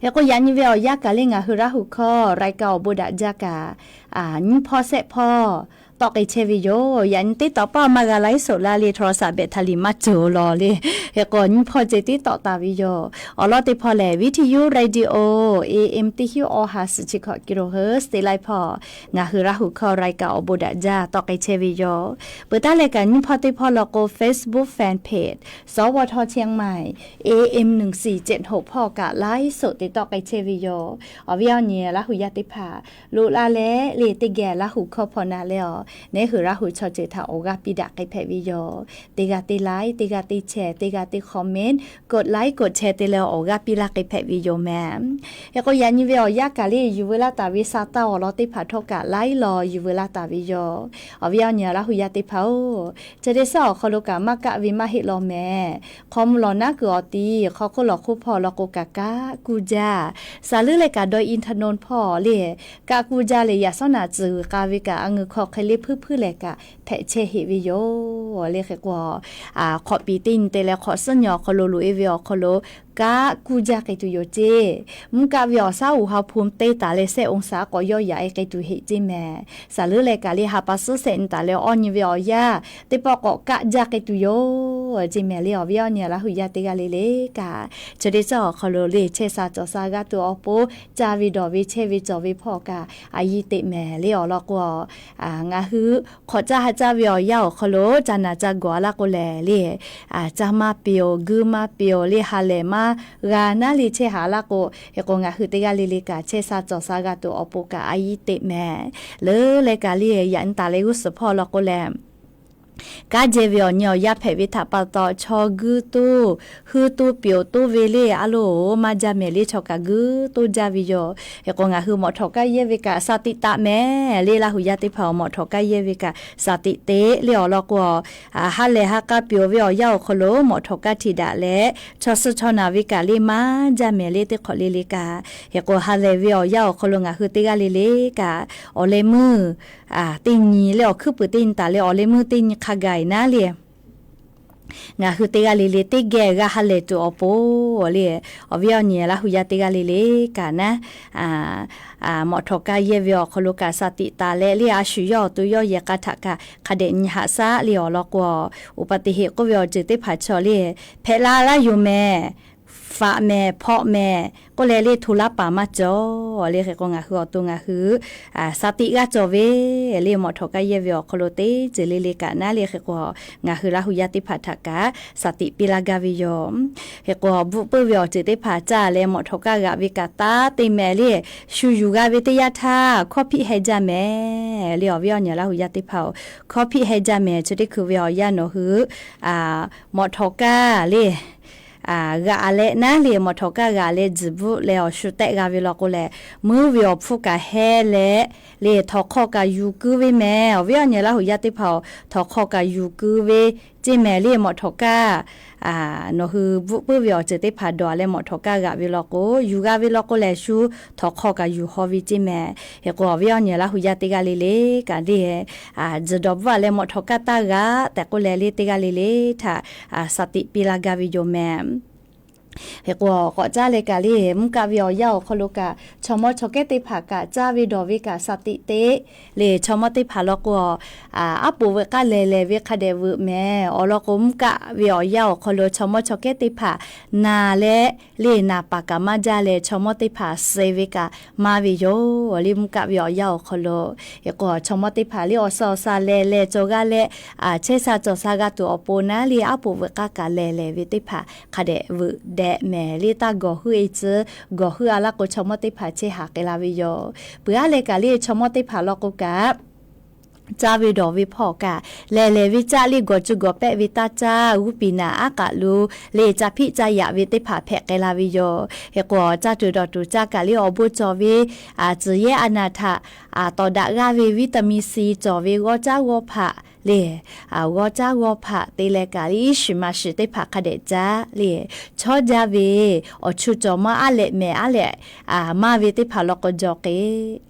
Hk'e k'o, yaꞈ nyi ve awˬ yanˇ kaꞈ le ngaˬ hui Laˇ huˍ hkawˇ รายการ awˬ bon daꞈ jaˇ kaꞈ, nyiˇ hpawˇ shehˆ hpawˇ tawˆ k'ai chehˇ ve yoˬ. Yaꞈ nyi teˇ tawꞈ paˆ maˇ g'a laiˉ soꞈ laˇ le โทรศัพท์ แบตเตอรี่ maˇ cawˬ law le. Hk'e k'o, nyiˇ hpawˇ ceh tiˉ tawˆ taˍ ve yoˬ. Awˬ lawn teˇ hpawˇ lehˬ วิทยุ radio AM ที่ฮิ้ว ออฮา suhˍ chi hkawꞈ กิโลเฮิรตซ์ te laiˉ hpawˇ ngaˬ hui Laˇ huˍ hkawˇ รายการ awˬ bon daꞈ jaˇ tawˆ k'ai chehˇ ve yoˬ. Peuˬ taˉ leh kaꞈ nyiˇ hpawˇ teˇ hpawˇ law k'o, Facebook fanpage สวท เชียงใหม่ AM หนึ่งสี่เจ็ดหก hpawˇ kaꞈ laiˉ soꞈ te tawˆ k'ai chehˇ ve yoˬ. Awˬ viˉ awˬ nyi Laˇ huˍ yaˇ teˇ hpaˍ, loꞈ la leh le teˇ geh Laˇ huˍ hkawˇ hpaw na leh awˬ, neˉ hui Laˇ huˍ chaw ceuˬ htaꞈ awˬ g'aˇ piˇ daꞈ k'ai hpehꞈ ve yoˬ. Teˇ g'aˇ teˇ like, teˇ g'aˇ teˇ share, teˇ g'aˇ teˇ comment, กดไลค์ กดแชร์ te leh awˬ g'aˇ piˇ laˇ k'ai hpehꞈ ve yoˬ mehˍ. Hk'e k'o, yaꞈ nyi ve awˬ yanˇ kaꞈ le yuˬ veu laˇ taˍ ve sa taˇ awˬ lawn teˇ hpaˍ htawˇ kaꞈ laiˉ law yuˬ veu laˇ taˍ ve yoˬ. Awˬ viˉ awˬ nyi Laˇ huˍ yaˇ teˇ hpaˍ-oˬ, chi teˇ suhˉ awˬ hk'aw lo kaꞈ maˇ kaˆ ve maˇ heˆ law mehˍ. Hk'aw mvuh lawˬ naˉ kuiˬ awˬ ti hk'aw hk'oˆ lawˬ hk'oˆ hpawˇ law k'o kaꞈ kaˆ kuˇ jaˇ. Saˍ leuˉ leh kaꞈ dawˇ internet hpawˇ le kaˆ kuˇ jaˇ leh, yaꞈ shawˉ naꞈ tcuhˬ g'uiˬ k'a ve kaꞈ a ngeu hk'aw hk'e le hpuiˇ hpuiˇ lehˬ kaꞈ hpehꞈ chehˇ heꞈ ve yoˬ le. Hk'e k'o, hk'awꞈ piˍ teˇ nyi te leh hk'awꞈ suhˉ nyi awˬ hk'aw lo loꞈ e ve awˬ hk'aw lo kaˆ kuˇ jaˇ k'ai tuˬ yoˬ ceˇ. Mvuhˇ kaˆ ve awˬ shaˉ uiˍ ha hpu teˇ taˍ leh shehˆ องศา k'awꞈ yawˇ yaꞈ e k'ai tuˬ heꞈ ceˇ mehˍ. Saˍ leuˉ leh kaꞈ le ha pa suhˉ shehˆ nyi taˍ leh awˇ nyi ve awˬ yanˇ teˇ pawˆ k'awꞈ kaˆ jaˇ k'ai tuˬ yoˬ ceˇ mehˍ le. Awˬ viˉ awˬ nyi Laˇ huˍ yaˇ teˇ g'aˇ le le kaꞈ, chi teˇ suhˉ awˬ hk'aw lo le chehˇ sha cawˬ sha g'a tuˬ awˬ pon caˇ ve dawˬ ve chehˇ ve cawˬ ve hpawˇ kaꞈ a yiˇ teꞈ mehˍ le. Awˬ lawn k'o, ngaˬ hui hk'awꞈ caˇ ha caˇ ve awˬ yanˇ awˬ hk'aw lo ca naˬ ca gawˬ a laˇ k'o lehˬ le, caˇ maˇ peꞈ-oˬ, guiˇ maˇ peꞈ-oˬ le, ha lehˬ maˇ g'a naˉ le chehˇ haꞈ laˇ k'o, hk'e k'o ngaˬ hui teˇ g'aˇ le le kaꞈ chehˇ sha cawˬ sha g'a tuˬ awˬ pon kaꞈ a yiˇ teꞈ mehˍ. Leuˉ leh kaꞈ le yaꞈ nyi taˍ leh g'uˇ suhˍ hpawˇ law k'o lehˬ, kanˉ jehˇ ve awˬ nyi awˬ yanˇ hpehꞈ ve htaꞈ pa taw chaw guiˇ toˇ, huiˇ toˇ, peꞈ-oˬ toˇ ve le a loˬ maˇ jaˇ mehˍ le, chaw kaꞈ guiˇ toˇ jaˇ ve yoˬ. Hk'e k'o ngaˬ hui mawꞈ htawꞈ kanˉ yehˇ ve kaꞈ สติ taˆ mehˍ le. Laˇ huˍ yaˇ teˇ hpaˍ awˬ mawꞈ htawꞈ kanˉ yehˇ ve kaꞈ สติ teꞈ le. Awˬ lawn k'o, ha lehˬ ha k'a peꞈ-oˬ ve awˬ yanˇ awˬ hk'aw lo mawꞈ htawꞈ kanˉ htiꞈ daꞈ leh, chaw suh chaw naˬ ve kaꞈ le maˇ jaˇ mehˍ le teˇ hk'awꞈ le le kaꞈ. Hk'e k'o ha lehˬ ve awˬ yanˇ awˬ hk'aw lo ngaˬ hui teˇ g'aˇ le le kaꞈ awˬ leh meuˇ teˇ nyi le, awˬ hkuiˉ puiˍ teˇ nyi taˍ leh awˬ leh meuˇ teˇ nyi hk'a gaˬ naˉ le ngaˬ hui teˇ g'aˇ le le teˇ geh g'a ha lehˬ tuˬ awˬ pon le, awˬ viˉ awˬ nyi Laˇ huˍ yaˇ teˇ g'aˇ le le kaꞈ naˉ, mawꞈ htawꞈ kanˉ yehˇ ve awˬ hk'aw lo kaꞈ สติ taˍ leh le a shu yawˇ awˬ to yawˇ yehˬ k'a htaꞈ kaꞈ hk'a dehꞈ nyi haꞈ shaˉ le. Awˬ lawn k'o, อุบัติเหตุ k'oˆ ve awˬ ceuˬ teˇ hpaˍ chaw le hpehꞈ la laˇ yoˬ mehˍ, faꞈ mehˍ, hpawꞈ mehˍ k'oˆ leh le hto laˇ paˍ maˇ cawˬ le. Hk'e k'o ngaˬ hui awˬ to ngaˬ hui สติ g'aˇ cawˬ ve le, mawꞈ htawꞈ kanˉ yehˇ ve awˬ hk'aw lo teˇ ceuˬ le le kaꞈ naˉ le. Hk'e k'o ngaˬ hui Laˇ huˍ yaˇ teˇ hpaˍ htaꞈ kaꞈ สติ piˇ laˇ gaˇ ve yoˬ. Hk'e k'o bvuhꞈ puiˉ ve awˬ ceuˬ teˇ hpaˍ caˇ leh mawꞈ htawꞈ kanˉ g'aꞈ ve kaꞈ taˇ te mehˍ le, shu yuˬ g'a ve teˇ yanˇ htaˇ hkawˇ hpiˆ heh jaˇ mehˍ le. Awˬ viˉ awˬ nyi Laˇ huˍ yaˇ teˇ hpaˍ-oˬ, hkawˇ hpiˆ heh jaˇ mehˍ. Chi teˇ hkui ve awˬ yanˇ nawˬ hui mawꞈ htawꞈ kanˉ le g'aꞈ leh naˉ le, mawꞈ htawꞈ kanˉ g'aꞈ leh tzuhˬ bvuhˆ leh awˬ shu tehˆ g'a ve law k'o lehˬ, muiˉ ve awˬ hpfuhˇ kaꞈ heh leh le, htawnˍ hk'aw kaꞈ yuˬ keu ve mehˍ. Awˬ viˉ awˬ nyi Laˇ huˍ yaˇ teˇ hpaˍ-oˬ, htawnˍ hk'aw kaꞈ yuˬ keu ve ceˇ mehˍ le. Mawꞈ htawꞈ kanˉ nawˬ hui bvuhꞈ puiˉ ve awˬ ceuˬ teˇ hpaˍ dawˬ leh mawꞈ htawꞈ kanˉ g'aꞈ ve law k'o, yuˬ g'a ve law k'o lehˬ shu htawnˍ hk'aw kaꞈ yuˬ haw ve ceˇ mehˍ. Hk'e k'o awˬ viˉ awˬ nyi Laˇ huˍ yaˇ teˇ g'aˇ le le kaꞈ le, tzuhˬ dawˬ bvuhˆ a leh mawꞈ htawꞈ kanˉ taˇ g'aꞈ tehꞈ k'oˆ leh le teˇ g'aˇ le le htaꞈ สติ piˇ laˇ gaˇ ve yoˬ mehˍ. Hk'e k'o k'awꞈ caˇ leh kaꞈ le, mvuhˇ kaˆ ve awˬ yanˇ awˬ hk'aw lo kaꞈ chaw mawˇ chaw kehˉ teˇ hpaˍ kaꞈ caˇ ve dawˬ ve kaꞈ สติ teꞈ le. Chaw mawˇ teˇ hpaˍ law k'o, aˉ poꞈ veuꞈ k'aˇ lehˬ lehˬ ve hk'a dehꞈ veuꞈ mehˍ. Awˬ lawn k'o mvuhˇ kaˆ ve awˬ yanˇ awˬ hk'aw lo chaw mawˇ chaw kehˉ teˇ hpaˍ naˬ leh le, naˬ paˍ kaꞈ maˇ jaˇ leh chaw mawˇ teˇ hpaˍ suh ve kaꞈ maˇ ve yoˬ le. Mvuhˇ kaˆ ve awˬ yanˇ awˬ hk'aw lo hk'e k'o chaw mawˇ teˇ hpaˍ le awˬ suh awˬ suh leh leh cawˬ g'a leh, chehˇ sha cawˬ sha g'a tuˬ awˬ pon naˉ le, aˉ poꞈ veuꞈ k'aˇ kaꞈ lehˬ lehˬ ve teˇ hpaˍ hk'a dehꞈ veuꞈ dehꞈ mehˍ le. Taˇ gawˬ huiˉ e tcuh, gawˬ huiˉ a laˇ k'o chaw mawˇ teˇ hpaˍ chehˇ haꞈ k'ai la ve yoˬ. Peuˬ aˉ leh kaꞈ le chaw mawˇ teˇ hpaˍ law k'o kaꞈ caˇ ve dawˬ ve hpawˇ kaꞈ lehˬ lehˬ ve caˆ le, gawˬ cuˇ gawˬ pehˆ ve taˇ caˇ, g'uˇ piˍ naˍ aˉ k'aꞈ lo le caˇ hpiˆ caˇ yaꞈ ve teˇ hpaˍ hpehꞈ k'ai la ve yoˬ. Hk'e k'o caˇ tuˬ dawˬ tuˬ caˇ kaꞈ le awˬ bon cawˬ ve, tcuhˬ yehˇ a naˍ htaꞈ tawˍ daꞈ g'aˇ ve วิตามินซี cawˬ ve g'awˇ caˉ g'awˇ hpaꞈ le, g'aw caˉ g'aw hpaꞈ te leh kaꞈ le, iˉ shiˍ ma shiˍ teˇ hpaˍ hk'a dehꞈ caˉ le, chawˇ jaˇ ve awˬ chu cawˬ maˇ aˉ lehꞈ mehˍ aˉ lehꞈ maˇ ve teˇ hpaˍ law k'o jaw k'e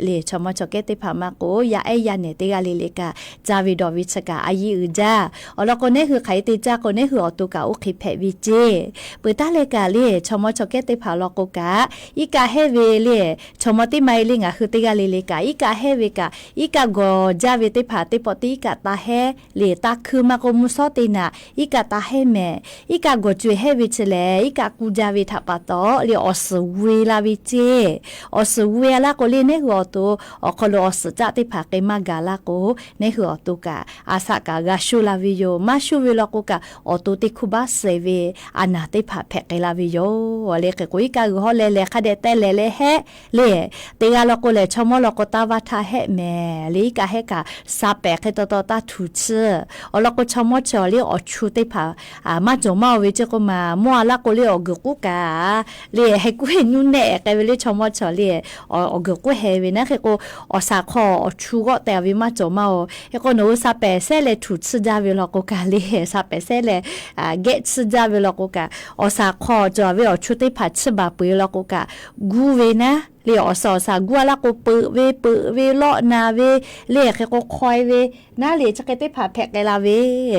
le, chaw mawˇ chaw kehˉ teˇ hpaˍ maˇ k'o, yaˇ ehˉ yaˇ nehˬ teˇ g'aˇ le le kaꞈ ca ve dawˬ ve chi kaꞈ a yiˇ uiˍ jaˇ. Awˬ lawn k'o, neˉ hui hk'aˬ hk'e te caˇ k'o, neˉ hui awˬ to kaꞈ oˇ hk'e hpehꞈ ve ceˇ. Peuˬ taˉ leh kaꞈ le, chaw mawˇ chaw kehˉ teˇ hpaˍ law k'o kaꞈ, iˉ kaˆ hehˉ ve le, chaw mawˇ teˇ ma e le ngaˬ hui teˇ g'aˇ le le kaꞈ, iˉ kaˆ hehˉ ve kaꞈ, iˉ kaˆ gawˬ jaˇ ve teˇ hpaˍ teˇ pawˆ teˇ iˉ kaˆ taˇ hehˉ le, taˇ hkui maˇ k'o mvuhˇ shawˉ teˇ naꞈ iˉ kaˆ taˇ hehˉ mehˍ. Iˉ kaˆ gawˬ co e hehˉ ve chi lehˬ, iˉ kaˆ kuˇ jaˇ ve htaꞈ pa taw le, awˬ suhˍ g'oˇ e la ve ceˇ. Awˬ suhˍ g'oˇ e laˇ k'o le, neˉ hui awˬ to awˬ hk'aw lo awˬ suhˍ caˆ teˇ hpaˍ k'e maˇ gaˬ laˇ k'o, neˉ hui awˬ to kaꞈ a shaꞈ kaꞈ g'a shuˇ la ve yoˬ. Maˇ shuˇ ve law k'o kaꞈ, awˬ to teˇ hkuˇ baˆ suh ve a naˍ teˇ hpaˍ hpehꞈ k'ai la ve yoˬ le. Hk'e k'o, iˉ kaˆ g'uiˬ hawˉ leh leh hk'a dehꞈ teh lehˬ leh hehˉ le, teˇ g'aˇ law k'o lehˬ, chaw mawˇ law k'o taˇ vaˇ htaˇ hehˆ mehˍ le, iˉ kaˆ hehˉ kaꞈ sa pehˍ hk'e taw taw taˇ htuꞈ tsuhˇ. Awˬ lawn k'o, chaw mawˇ chaw le awˬ chu teˇ hpaˍ maˇ cawˬ maˇ oˬ ve ceˇ k'o maˬ, mawˇ a laˇ k'o le awˬ guiˬ k'oˆ kaꞈ le, heh kuˉ heh nuˇ nehˆ k'ai ve le, chaw mawˇ chaw le awˬ guiˬ k'oˆ heh ve naˉ. Hk'e k'o, awˬ saˍ hk'aw awˬ chu g'awˆ teh ve maˇ cawˬ maˇ oˬ. Hk'e k'o, nawˬ hui sa pehˍ sehˉ leh htuꞈ tsuhˇ jaˇ ve law k'o kaꞈ le, sa pehˍ sehˉ leh gehˆ tsuhˇ jaˇ ve law k'o kaꞈ, awˬ saˍ hk'aw cawˬ ve awˬ chu teˇ hpaˍ tsuhˇ baˬ peuˬ law k'o kaꞈ, guˇ ve naˉ le, awˬ suhˍ awˬ saˍ guˇ a laˇ k'o peuꞈ ve peuꞈ ve lawˆ na ve le, hk'e k'o hk'aw e ve naˉ le, chi hk'e teˇ hpaˍ hpehꞈ k'ai la ve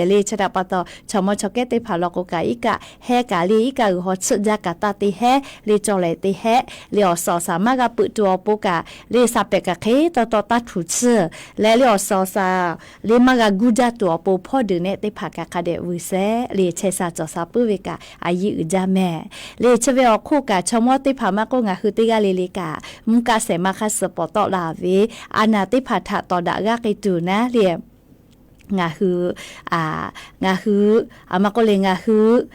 le. Chi htaꞈ pa taw, chaw mawˇ chaw kehˉ teˇ hpaˍ law k'o kaꞈ, iˉ kaˆ hehˉ kaꞈ le, iˉ kaˆ g'uiˬ hawˉ tsuhˇ jaˇ kaꞈ taˇ te hehˉ le, cawˬ lehˬ te hehˉ le, awˬ suhˍ awˬ saˍ maˇ g'a peuꞈ tuˬ awˬ pon kaꞈ le, sa pehˍ kaꞈ hk'e taw taw taˇ htuꞈ tsuhˇ leh le, awˬ suhˍ awˬ saˍ le maˇ g'a guˇ jaˇ tuˬ awˬ pon hpawˇ deuˬ nehˆ teˇ hpaˍ kaꞈ hk'a dehꞈ vuiˬ shehˆ le, chehˇ sha cawˬ sha puiˉ ve kaꞈ a yiˇ uiˍ jaˇ mehˍ le. Chi ve awˬ hk'oˆ kaꞈ, chaw mawˇ teˇ hpaˍ maˇ k'oˆ, ngaˬ hui teˇ g'aˇ le le kaꞈ mvuhˇ kaˆ shehˍ ma hk'aˇ suh pawˍ tawˆ la ve a naˍ teˇ hpaˍ htaꞈ tawˍ daꞈ g'aˇ k'ai tuˬ naˉ le, ngaˬ hui, ngaˬ hui, a maˇ k'oˆ le, ngaˬ hui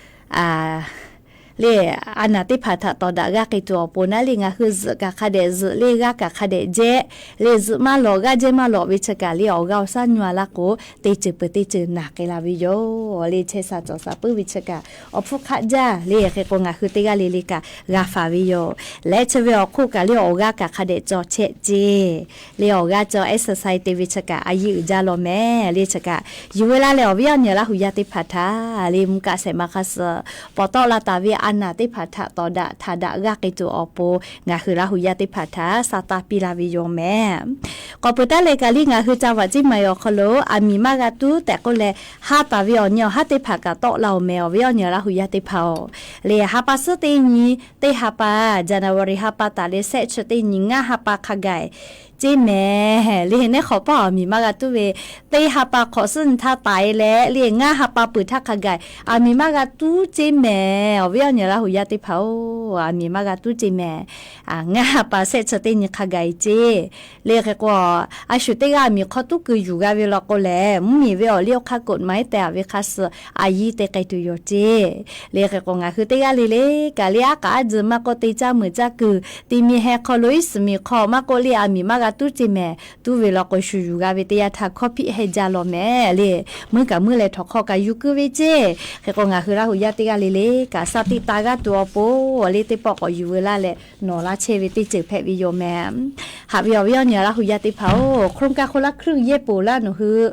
le, a naˍ teˇ hpaˍ htaꞈ tawˍ daꞈ g'aˇ k'ai tuˬ awˬ pon naˉ le, ngaˬ hui zuhꞈ kaꞈ hk'a dehꞈ zuhꞈ le, g'aˇ kaꞈ hk'a dehꞈ jehˇ le, zuhꞈ maˇ lawꞈ g'aˇ jehˇ maˇ lawꞈ ve chi kaꞈ le, awˬ g'aˇ awˬ shaˉ nyu a laˇ k'o, teˇ ceuˬ peuˬ teˇ ceuˬ naˬ k'ai la ve yoˬ le. Chehˇ sha cawˬ sha puiˉ ve chi kaꞈ awˬ hpfuhˇ hk'aˆ jaˇ le. Hk'e k'o, ngaˬ hui teˇ g'aˇ le le kaꞈ g'a faˍ ve yoˬ. Leh chi ve awˬ hk'oˆ kaꞈ le, awˬ g'aˇ kaꞈ hk'a dehꞈ cawˬ chehˇ ceˇ le, awˬ g'aˇ cawˬ exercise te ve chi kaꞈ a yiˇ uiˍ jaˇ law mehˍ le. Chi kaꞈ yuˬ ve laˇ leh, awˬ viˉ awˬ nyi Laˇ hu yaˇ teˇ hpaˍ htaꞈ le, mvuhˇ kaˆ shehˍ ma hk'aˇ suh pawˍ tawˆ la taˍ ve a naˍ teˇ hpaˍ htaꞈ tawˍ daꞈ htaꞈ daꞈ g'aˇ k'ai tuˬ awˬ pon, ngaˬ hui Laˇ hu yaˇ teˇ hpaˍ htaꞈ sa taˇ piˇ la ve yoˬ mehˍ. K'awꞈ peuˬ taˉ leh kaꞈ le, ngaˬ hui ca vaꞈ ceˇ ma e awˬ hk'aw lo aˬ miˍ maˇ g'a tuˉ tehꞈ k'oˆ leh, haˉ taˍ ve awˬ nyi awˬ haˉ teˇ hpaˍ kaꞈ tawˆ la oˬ mehˍ, awˬ viˉ awˬ nyi Laˇ hu yaˇ teˇ hpaˍ oˬ. Le ha pa suhˉ teˇ nyi, teˇ ha pa, January ha pa taˍ leh shehˆ chi teˇ nyi ngaˇ ha pa hk'a gaˬ ceˇ mehˍ le. Neˉ hk'awꞈ paˇ aˬ miˍ maˇ g'a tuˉ ve, teˇ ha pa hk'awꞈ suhˉ nyi htaˇ taiˍ leh le, ngaˇ ha pa peuˬ htaˇ hk'a gaˬ aˬ miˍ maˇ g'a tuˉ ceˇ mehˍ, awˬ viˉ awˬ nyi Laˇ hu yaˇ teˇ hpaˍ oˬ, aˬ miˍ maˇ g'a tuˉ ceˇ mehˍ. Ngaˇ ha pa shehˆ chi teˇ nyi hk'a gaˬ e ceˇ. Le hk'e k'o, a shu teˇ g'aˇ aˬ miˍ hk'aw tuˉ keu yuˬ g'a ve law k'o lehˬ, mvuhˇmiˬ ve awˬ liˇ awˬ hk'aˇ กฎหมาย tehꞈ ve hk'a suh a yiˇ te k'ai tuˬ yoˬ ceˇ. Le hk'e k'o, ngaˬ hui teˇ g'aˇ le le kaꞈ le, aˉ k'aꞈ aˉ tzuhˬ maˇ k'oˆ, te caˇ meuꞈ caˇ kuiˬ, te mi heh hk'aw lo iˉ suhˍ miˬ hk'aw maˇ k'oˆ le, aˬ miˍ maˇ g'a tuˉ ceˇ mehˍ. Tuˉ ve law k'o, shu yuˬ g'a ve teˇ yanˇ htaˇ hkawˇ hpiˆ heh jaˇ law mehˍ le. Meuˇ kaꞈ meuˇ leh htawnˍ hk'aw kaꞈ yuˬ keu ve ceˇ. Hk'e k'o, ngaˬ hui Laˇ hu yaˇ teˇ g'aˇ le le kaꞈ, shaˍ tiꞈ taˍ g'aˇ tuˬ awˬ pon le, teˇ pawˆ k'awꞈ yuˬ veu laˇ leh nawˬ laˇ chehˇ ve teˇ ceuˬ hpehꞈ ve yoˬ mehˍ. Haꞈ ve awˬ viˉ awˬ nyi Laˇ hu yaˇ teˇ hpaˍ oˬ, โครงการคนละครึ่ง yehˇ peuˬ laˇ nawˬ hui.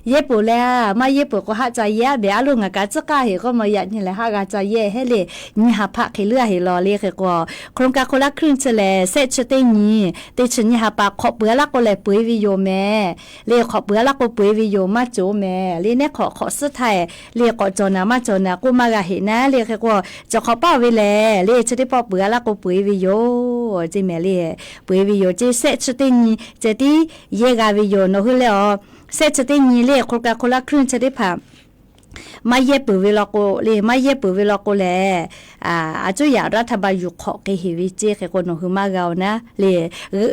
Yehˇ peuˬ leh, maˇ yehˇ peuˬ k'o, haˆ ca yehˇ a mehˍ. A loˬ ngaˬ kaꞈ tcuhˉ k'aˇ heˍ k'oˆ ma yaꞈ nyi lehˬ, haˆ g'a ca yehˇ hehˉ le. Nyiˇ ha hpaˆ hk'e leuˉ a heˍ law le. Hk'e k'o, โครงการคนละครึ่ง chi lehˬ, shehˆ chi teˇ nyi, teˇ chi nyiˇ ha pa hk'awꞈ peuˬ a laˇ k'o lehˬ, peuˬ e ve yoˬ mehˍ. Le hk'awꞈ peuˬ a laˇ k'o, peuˬ e ve yoˬ, maˇ cawˬ mehˍ. Le neˉ hk'awꞈ hk'awꞈ suhˉ htaˇ le, k'awꞈ cawˬ naˍ maˇ cawˬ naˍ k'oˆ maˇ g'a heˍ naˉ le. Hk'e k'o, cawˬ hk'awꞈ paˇ ve lehˬ le, chi teˇ pawˆ peuˬ a laˇ k'o, peuˬ e ve yoˬ ceˇ mehˍ le. Peuˬ e ve yoˬ ceˇ, shehˆ chi teˇ nyi ceh tiˉ yehˇ g'a ve yoˬ. Nawˬ hui leh awˬ, shehˆ chi teˇ nyi le โครงการคนละครึ่ง chi teˇ hpaˍ maˇ yehˇ peuˬ ve law k'o le, maˇ yehˇ peuˬ ve law k'o lehˬ, a cuˉ yaꞈ รัฐบาล yuˬ hk'awꞈ k'ai heˍ ve ceˇ. Hk'e k'o, nawˬ hui maˇ g'a oˬ naˉ le.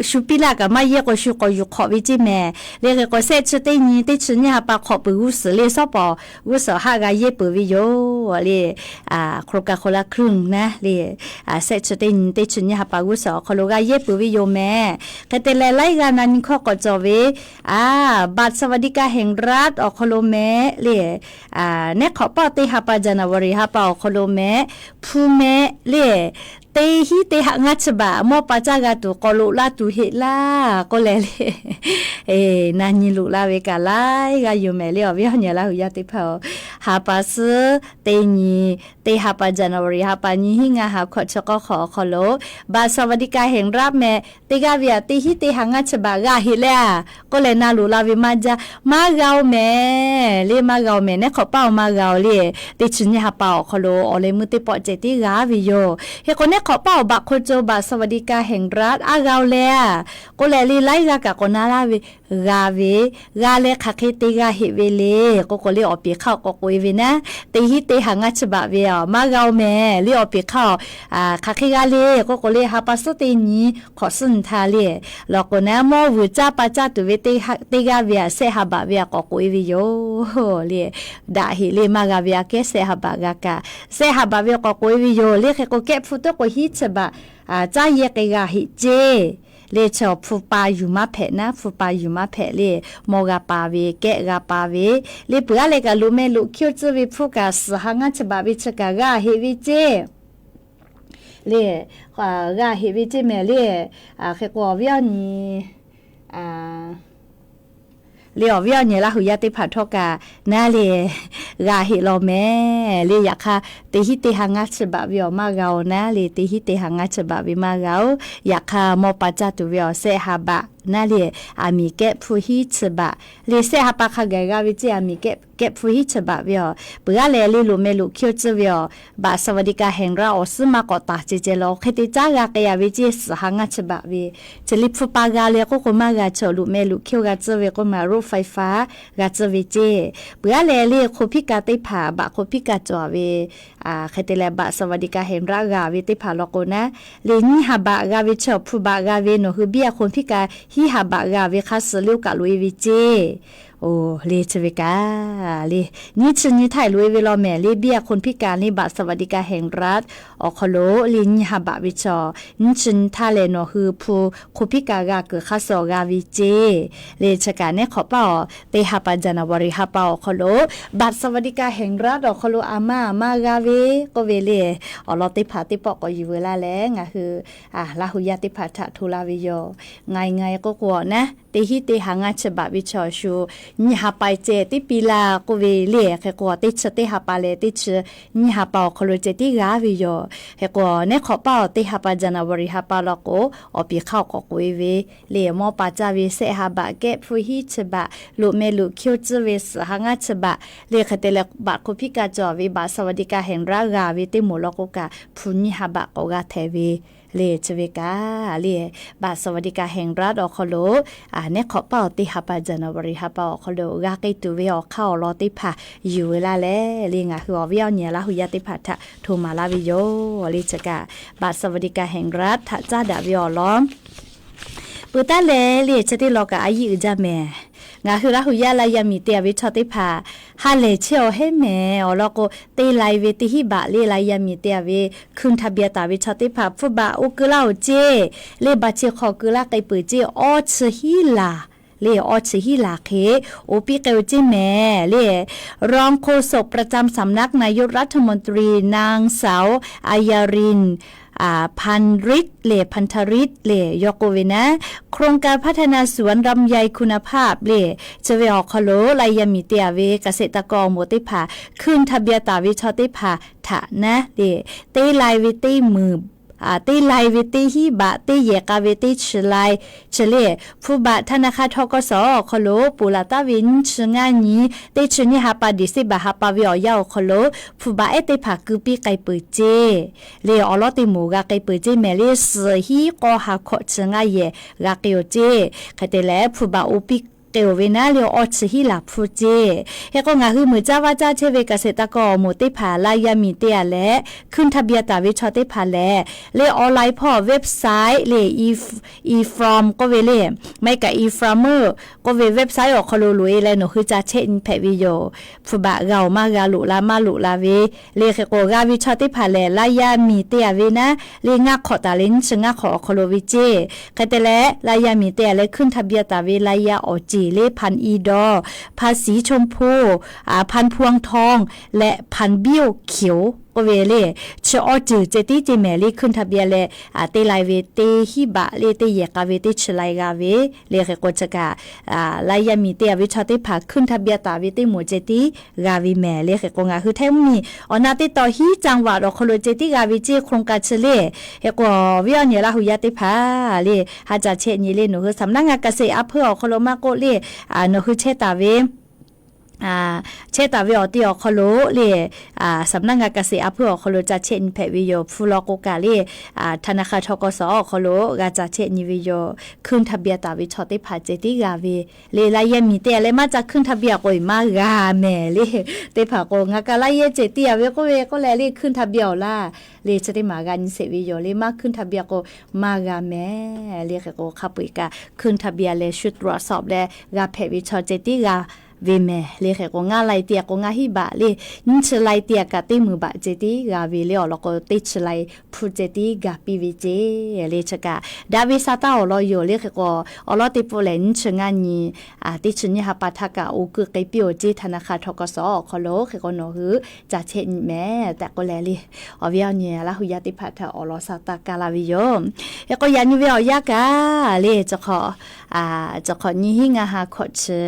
Shu piˇ laˇ kaꞈ maˇ yehˇ k'o, shu k'awꞈ yuˬ hk'awꞈ ve ceˇ mehˍ. Le hk'e k'o, shehˆ chi teˇ nyi, teˇ chi nyiˇ ha pa hk'awꞈ peuˬ g'uˇ suhˍ le, shawˉ pawˍ g'uˇ suhˍ haˆ g'a yehˇ peuˬ ve yoˬ le. โครงการคนละครึ่ง naˉ le, shehˆ chi teˇ nyi, teˇ chi nyiˇ ha pa g'uˇ suhˍ awˬ hk'aw lo g'a yehˇ peuˬ ve yoˬ mehˍ. Hk'e te leh, laiˉ g'aˇ na nyi hkawˇ k'awꞈ cawˬ ve, a, บัตรสวัสดิการแห่งรัฐ awˬ hk'aw lo mehˍ le. Neˉ hk'awꞈ paˇ teˇ ha pa, January ha pa awˬ hk'aw lo mehˍ, hpu mehˍ le. teˇ hinˉ teˇ ha ngaˇ chi baꞈ mawˇ pa caˇ g'a tuˬ k'awꞈ loꞈ la tuˬ heꞈ laˇ k'oˆ leh le, na nyi loꞈ la ve kaꞈ laiˉ g'aˇ yoˬ mehˍ le awˬ viˉ awˬ nyi Laˇ hu yaˇ teˇ hpaˍ-oˬ. Ha pa suhˉ teˇ nyi, teˇ ha pa January ha pa nyiˇ hinˉ ngaˇ ha hkawꞈ chi k'awˇ hk'awꞈ awˬ hk'aw lo บัตรสวัสดิการแห่งรัฐ mehˍ teˇ g'aˇ ve aꞈ teˇ hinˉ teˇ ha ngaˇ chi baꞈ g'a heꞈ le a k'oˆ leh na loꞈ la ve maˇ jaˇ. Maˇ g'a-oˬ mehˍ le, maˇ g'a-oˬ mehˍ. Neˉ hk'awꞈ paˇ-oˬ maˇ g'a-oˬ le. Teˇ chi nyiˇ ha pa awˬ hk'aw lo awˬ leh meuˇ teˇ pawˆ ceh tiˉ g'a ve yoˬ. Hk'e k'o neˉ hk'awꞈ paˇ-oˬ บัตรคนจน บัตรสวัสดิการแห่งรัฐ aˉ g'a-oˬ le a k'oˆ leh le laiˉ g'aˇ kaꞈ k'awꞈ na laˇ ve, g'a ve, g'a leh hk'aˬ hk'e te g'a heꞈ ve le k'oˆ k'o le awˬ piˍ hk'aˇ-oˬ k'awꞈ k'oꞈ-e ve naˉ, teˇ hinˉ teˇ ha ngaˇ chi baꞈ ve aˬ maˇ g'a-oˬ mehˍ le awˬ piˍ hk'aˇ-oˬ, hk'aˬ hk'e g'a le k'oˆ k'o le ha pa suhˉ teˇ nyi hk'awꞈ suhˉ nyi htaˇ le, lawˬ k'o naˉ mawˇ vuiˬ caˇ pa caˇ tuˬ ve teˇ g'aˇ ve aꞈ shehˆ ha baꞈ ve aꞈ k'awꞈ k'oꞈ-e ve yoˬ le. Daꞈ heꞈ le maˇ g'a ve aꞈ kehˉ shehˆ ha baꞈ g'a kaꞈ, shehˆ ha baꞈ ve k'awꞈ k'oꞈ-e ve yoˬ le. Hk'e k'o kehˆ hpu tuˉ k'o hiˉ chi baꞈ caˇ yehˇ k'ai g'a heꞈ ceˇ le. Chi awˬ hpu pa yuˬ maˇ hpehꞈ naˉ, hpu pa yuˬ maˇ hpehꞈ le, mawˇ g'a pa ve, kehˆ g'a pa ve le. Peuˬ aˉ leh kaꞈ loꞈ meh loꞈ hkiˇ-oˆ tcuhˇ ve hpfuhˇ kaꞈ suhˍ ha ngaˇ chi baꞈ ve chi kaꞈ g'a heꞈ ve ceˇ le, g'a heꞈ ve ceˇ mehˍ le. Hk'e k'o awˬ viˉ awˬ nyi le awˬ viˉ awˬ nyi Laˇ hu yaˇ teˇ hpaˍ htawˇ kaꞈ naˉ le g'a heꞈ law mehˍ le. Yaꞈ hk'aˇ teˇ hinˉ teˇ ha ngaˇ chi baꞈ ve awˬ maˇ g'a-oˬ naˉ le, teˇ hinˉ teˇ ha ngaˇ chi baꞈ ve maˇ g'a-oˬ. Yaꞈ hk'aˇ mawˇ pa caˇ tuˬ ve awˬ shehˆ ha baꞈ naˉ le, aˬ miˍ kehˆ hpu hiˉ chi baꞈ le, shehˆ ha pa hk'a gaˬ g'a ve ceˇ, aˬ miˍ kehˆ hpu hiˉ chi baꞈ ve aˬ peuˬ aˉ leh le loꞈ meh loꞈ hkiˇ-oˆ tcuhˇ ve aˬ บัตรสวัสดิการแห่งรัฐ awˬ suhˉ maˇ k'awꞈ taˍ ceh ceh law hk'e te caˉ g'a k'ai-a ve ceˇ suhˍ ha ngaˇ chi baꞈ ve, chi le hpu pa g'a le k'oˆ k'o maˇ g'a, chi loꞈ meh loꞈ hkiˇ-oˆ g'a tcuhˇ ve k'oˆ ma รถไฟฟ้า g'a tcuhˇ ve ceˇ. Peuˬ aˉ leh le hk'o hpiˇ kaꞈ teˇ hpaˍ บัตร hk'o hpiˇ kaꞈ cawˬ ve hk'e te leh บัตรสวัสดิการแห่งรัฐ g'a ve teˇ hpaˍ lawˬ k'o naˉ, le nyiˇ ha baꞈ g'a ve chi awˬ hpu baꞈ g'a ve nawˬ hui biˇ aꞈ hk'o hpiˇ kaꞈ hiˉ ha baꞈ g'a ve hk'a suh le oˇ kaꞈ loꞈ-e ve ceˇ. Oˬ le chi ve kaꞈ le nyiˇ chi nyi htaˇ loꞈ-e ve law mehˍ le. Biˇ aꞈ hk'o hpiˇ kaꞈ le บัตรสวัสดิการแห่งรัฐ awˬ hk'aw lo le nyiˇ ha baꞈ ve chi nyiˇ chi nyi htaˇ lehˬ nawˬ hui hpu hk'o hpiˇ kaꞈ g'a kuiˬ hk'a suh g'a ve ceˇ. Le chi kaꞈ neˉ hk'awꞈ paˇ-oˬ teˇ ha pa January ha pa awˬ hk'aw lo บัตรสวัสดิการแห่งรัฐ awˬ hk'aw lo aˬ ma aˬ ma g'a ve k'oˆ ve le awˬ lawn teˇ hpaˍ teˇ pawˆ k'awꞈ yuˬ veu laˇ leh ngaˬ hui Laˇ hu yaˇ teˇ hpaˍ htaꞈ hto la ve yoˬ. Ngaˬ ngaˬ k'oˆ k'o naˉ teˇ hinˉ teˇ ha ngaˇ chi baꞈ ve chi awˬ shu nyiˇ ha pa ceh tiˉ piˇ laˇ k'oˆ ve le. Hk'e k'o teˇ chi teˇ ha pa leh teˇ chi nyiˇ ha pa awˬ hk'aw lo ceh tiˉ g'a ve yoˬ. Hk'e k'o neˉ hk'awꞈ paˇ-oˬ teˇ ha pa January ha pa lawˬ k'o awˬ piˍ hk'aˇ k'awꞈ k'oꞈ-e ve le mawˇ pa caˇ ve shehˆ ha baꞈ, kehˆ hpu hiˉ chi baꞈ, loꞈ meh loꞈ hkiˇ-oˆ tcuhˇ ve suhˍ ha ngaˇ chi baꞈ le. Hk'e te leh บัตร hk'o hpiˇ kaꞈ cawˬ ve บัตรสวัสดิการแห่งรัฐ g'a ve teˇ moˍ lawˬ k'o kaꞈ hpu nyiˇ ha baꞈ k'awꞈ g'a htehꞈ ve le. Chi ve kaꞈ le บัตรสวัสดิการแห่งรัฐ awˬ hk'aw lo neˉ hk'awꞈ paˇ-oˬ teˇ ha pa January ha pa awˬ hk'aw lo g'a k'ai tuˬ ve awˬ hk'aˇ awˬ lawn teˇ hpaˍ yuˬ veu laˇ leh le ngaˬ hui awˬ viˉ awˬ nyi Laˇ hu yaˇ teˇ hpaˍ htaꞈ hto maˍ laˇ ve yoˬ. Le chi kaꞈ บัตรสวัสดิการแห่งรัฐ htaꞈ caˉ daꞈ ve awˬ lawn peuˬ taˉ leh le chi teˇ lawn kaꞈ a yiˇ uiˍ jaˇ mehˍ. Ngaˬ hui Laˇ hu yaˇ la yaˇ miˬ te-a ve chaw teˇ hpaˍ ha lehˬ chehˇ-aw heˉ mehˍ. Awˬ lawn k'o teˇ lai ve teˇ hinˉ baꞈ le la yaˇ miˬ te-a ve ขึ้นทะเบียน taˍ ve chaw teˇ hpaˍ hpu baꞈ oˇ keu laˇ-oˬ ceˇ. Le ba chi hk'aw keu laˇ k'ai peuˬ ceˇ awˇ chi hiˉ laˬ le awˇ chi hiˉ laˬ hk'e oˇ piˇ k'ai-o ceˇ mehˍ le. รองโฆษกประจำสำนักนายกรัฐมนตรี นางสาว อัญญาริน พันฤทธิ์ le พันธฤทธิ์ le yawˇ k'oˆ ve naˉ โครงการพัฒนาสวนลำไยคุณภาพ le chi ve awˬ hk'aw lo la yaˇ miˬ te-a ve เกษตรกร awˬ moˍ teˇ hpaˍ ขึ้นทะเบียน taˍ ve chaw teˇ hpaˍ htaꞈ naˉ le teˇ lai ve teˇ meuˍ teˇ lai ve teˇ hinˉ baꞈ teˇ yehˬ k'a ve teˇ chi lai chi le hpu baꞈ ธนาคาร ทกส awˬ hk'aw lo ponˬ laˬ taˍ ve nyiˇ chi ngaˇ nyi teˇ chi nyiˇ ha pa December ha pa ve awˬ yanˇ awˬ hk'aw lo hpu baꞈ ehˉ teˇ hpaˍ keu piˇ k'ai peuˬ ceˇ le awˬ lawn teˇ moˍ g'a k'ai peuˬ ceˇ mehˍ le. Suhˍ hiˉ k'awˇ ha hkawꞈ chi ngaˇ yehˬ g'a k'ai-o ceˇ. Hk'e te leh hpu baꞈ oˇ piˇ k'ai-o ve naˉ le awˇ chi hiˉ laˬ hpu ceˇ. Hk'e k'o ngaˬ hui meuꞈ caˇ vaˇ caˇ chehˇ ve เกษตรกร awˬ moˍ teˇ hpaˍ la yaˇ miˬ te-a leh ขึ้นทะเบียน taˍ ve chaw teˇ hpaˍ lehˬ le online hpawˇ website le e-form k'oˆ ve le maˇ heˆ kaꞈ e-farmer k'oˆ ve website awˬ hk'aw lo loꞈ-e leh nawˬ hui ca chehˇ nyi hpehꞈ ve yoˬ. Hpu baꞈ g'a-oˬ maˇ g'a, loꞈ la maˇ loꞈ la ve le. Hk'e k'o g'a ve chaw teˇ hpaˍ lehˬ la yaˇ miˬ te-a ve naˉ le ngaˇ hk'awꞈ taˍ leh nyiˇ chi ngaˇ hk'awꞈ awˬ hk'aw lo ve ceˇ. Hk'e te leh la yaˇ miˬ te-a leh ขึ้นทะเบียน taˍ ve la yaˇ awˬ ceˬ le พันธุ์ อีดอร์ พันธุ์ สีชมพู พันธุ์ พวงทอง และ พันธุ์ เบี้ยวเขียว k'oˆ ve le, chi awˬ ceuˬ ceh tiˉ ceh mehˍ le, ขึ้นทะเบียน leh te lai ve teˇ hinˉ baꞈ le teˇ yehˬ k'a ve teˇ chi lai g'a ve le. Hk'e k'o chi kaꞈ, laiˉ yaˇ miˬ teˇ g'aˇ ve chaw teˇ hpaˍ ขึ้นทะเบียน taˍ ve teˇ moˍ ceh tiˉ g'a ve mehˍ le. Hk'e k'o ngaˬ hui ไทย mvuhˇmiˬ awˬ na teˇ taw hiˉ จังหวัด awˬ hk'aw lo ceh tiˉ g'a ve ceˇ โครงการ chi le. Hk'e k'o awˬ viˉ awˬ nyi Laˇ huˍ yaˇ teˇ hpaˍ le, ha caˬ chehˇ nyi le, nawˬ hui สำนักงานเกษตร อำเภอ awˬ hk'aw lo maˇ k'oˆ le, nawˬ hui chehˇ taˍ ve chehˇ taˍ ve awˬ ti awˬ hk'aw lo le, สำนักงานเกษตร อำเภอ awˬ hk'aw lo ca chehˇ nyi hpehꞈ ve yoˬ. Hpu law k'o kaꞈ le, ธนาคาร ทกส awˬ hk'aw lo g'a ca chehˇ nyi ve yoˬ. ขึ้นทะเบียน taˍ ve chaw teˇ hpaˍ ceh tiˉ g'a ve le. Laiˉ yaˇ miˬ teˇ g'aˇ leh maˇ ca ขึ้นทะเบียน k'o maˇ g'a mehˍ le. Teˇ hpaˍ k'o ngaˬ kaꞈ laiˉ yaˇ ceh tiˉ a ve k'oˆ ve k'oˆ leh le, ขึ้นทะเบียน awˬ laˇ le, chi teˇ maˬ g'a nyi sheˍ ve yoˬ le. Maˇ ขึ้นทะเบียน k'o maˇ g'a mehˍ le. Hk'e k'o hk'a peu-eˬ kaꞈ ขึ้นทะเบียน leh ช่วยตรวจสอบ leh g'a hpehꞈ ve chaw ceh tiˉ g'a ve mehˍ le. Hk'e k'o ngaˇ lai teˇ g'aˇ k'o ngaˇ hinˉ baꞈ le, nyiˇ chi lai teˇ g'aˇ kaꞈ teˇ meunˍ baꞈ ceh tiˉ g'a ve le. Awˬ lawn k'o teˇ chi lai hpu ceh tiˉ ga piˇ ve ceˇ le. Chi kaꞈ daꞈ ve sa taˇ awˬ lawn yoˬ le. Hk'e k'o awˬ lawn teˇ pawˆ lehˬ nyiˇ chi ngaˇ nyi, teˇ chi nyiˇ ha pa htaˇ kaꞈ oˬ keu k'ai piˇ-oˬ ceˇ ธนาคาร ทกส awˬ hk'aw lo. Hk'e k'o nawˬ hui ca chehˇ nyi mehˍ tehꞈ k'oˆ leh le, awˬ viˉ awˬ nyi Laˇ huˍ yaˇ teˇ hpaˍ htaꞈ awˬ lawn sa taˇ ka la ve yoˬ. Hk'e k'o yaꞈ nyi ve awˬ yanˇ kaꞈ le, cawˬ hk'awꞈ nyi hiˉ ngaˇ ha hkawꞈ chi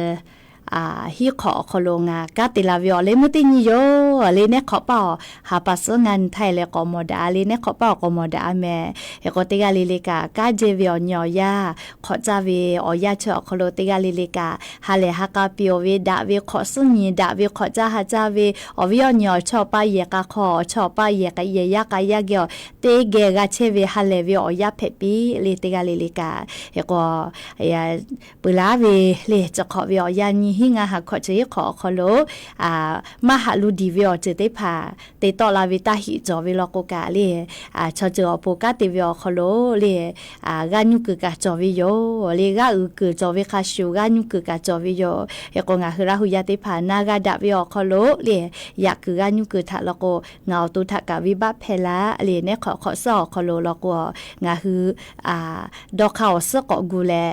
hiˉ hk'awꞈ awˬ hk'aw lo ngaˬ kanˉ te la ve awˬ leh meuˇ teˇ nyi yoˬ le. Nehˉ hk'awꞈ paˇ awˬ ha pa suhˉ ngaˇ nyi htaˇ leh k'awꞈ mawˬ daꞈ le. Nehˉ hk'awꞈ paˇ awˬ k'awꞈ mawˬ daꞈ mehˍ. Hk'e k'o teˇ g'aˇ le le kaꞈ kanˉ jehˇ ve awˬ nyi awˬ yanˇ, hk'awꞈ caˇ ve awˬ yanˇ chi awˬ hk'aw lo teˇ g'aˇ le le kaꞈ ha lehˬ ha k'a piˇ-oˬ ve, daꞈ ve hk'awꞈ suhˉ nyi, daꞈ ve hk'awꞈ caˇ ha caˇ ve awˬ viˉ awˬ nyi awˬ chawˇ awˬ paˇ yehˬ k'a hk'aw, awˬ chawˇ awˬ paˇ yehˬ k'a yehˬ yaˇ k'a yaˇ geh awˬ teˇ geh g'a chehˇ ve ha lehˬ ve awˬ yanˇ hpehꞈ piˇ le. Teˇ g'aˇ le le kaꞈ hk'e k'o peuˬ laˇ ve le, cawˬ hk'awꞈ ve awˬ yanˇ nyi hiˉ ngaˇ ha hkawꞈ chi hiˉ hk'awꞈ awˬ hk'aw lo maˇ haꞈ lu diˬ ve awˬ ceuˬ teˇ hpaˍ te tawˆ la ve taˇ hiꞈ cawˬ ve law k'o kaꞈ le, chaw ceuˬ awˬ pon kanˉ te ve awˬ hk'aw lo le, g'aˇ nuˇ kuiˬ kaꞈ cawˬ ve yoˬ le. G'aˇ uiˍ kuiˬ cawˬ ve hk'a shuˍ g'aˇ nuˇ kuiˬ kaꞈ cawˬ ve yoˬ. Hk'e k'o ngaˬ hui Laˇ huˍ yaˇ teˇ hpaˍ na g'a daꞈ ve awˬ hk'aw lo le, yaꞈ kuiˬ g'aˇ nuˇ kuiˬ htaꞈ law k'o ngaˬ awˬ to htaꞈ kaꞈ venˇbaˆ hpehˇ laˇ le. Nehˉ hk'awꞈ hk'awꞈ suhˉ awˬ hk'aw lo law k'o ngaˬ hui dawˇ hk'aˇ awˬ suhˉ k'awꞈ gu leh,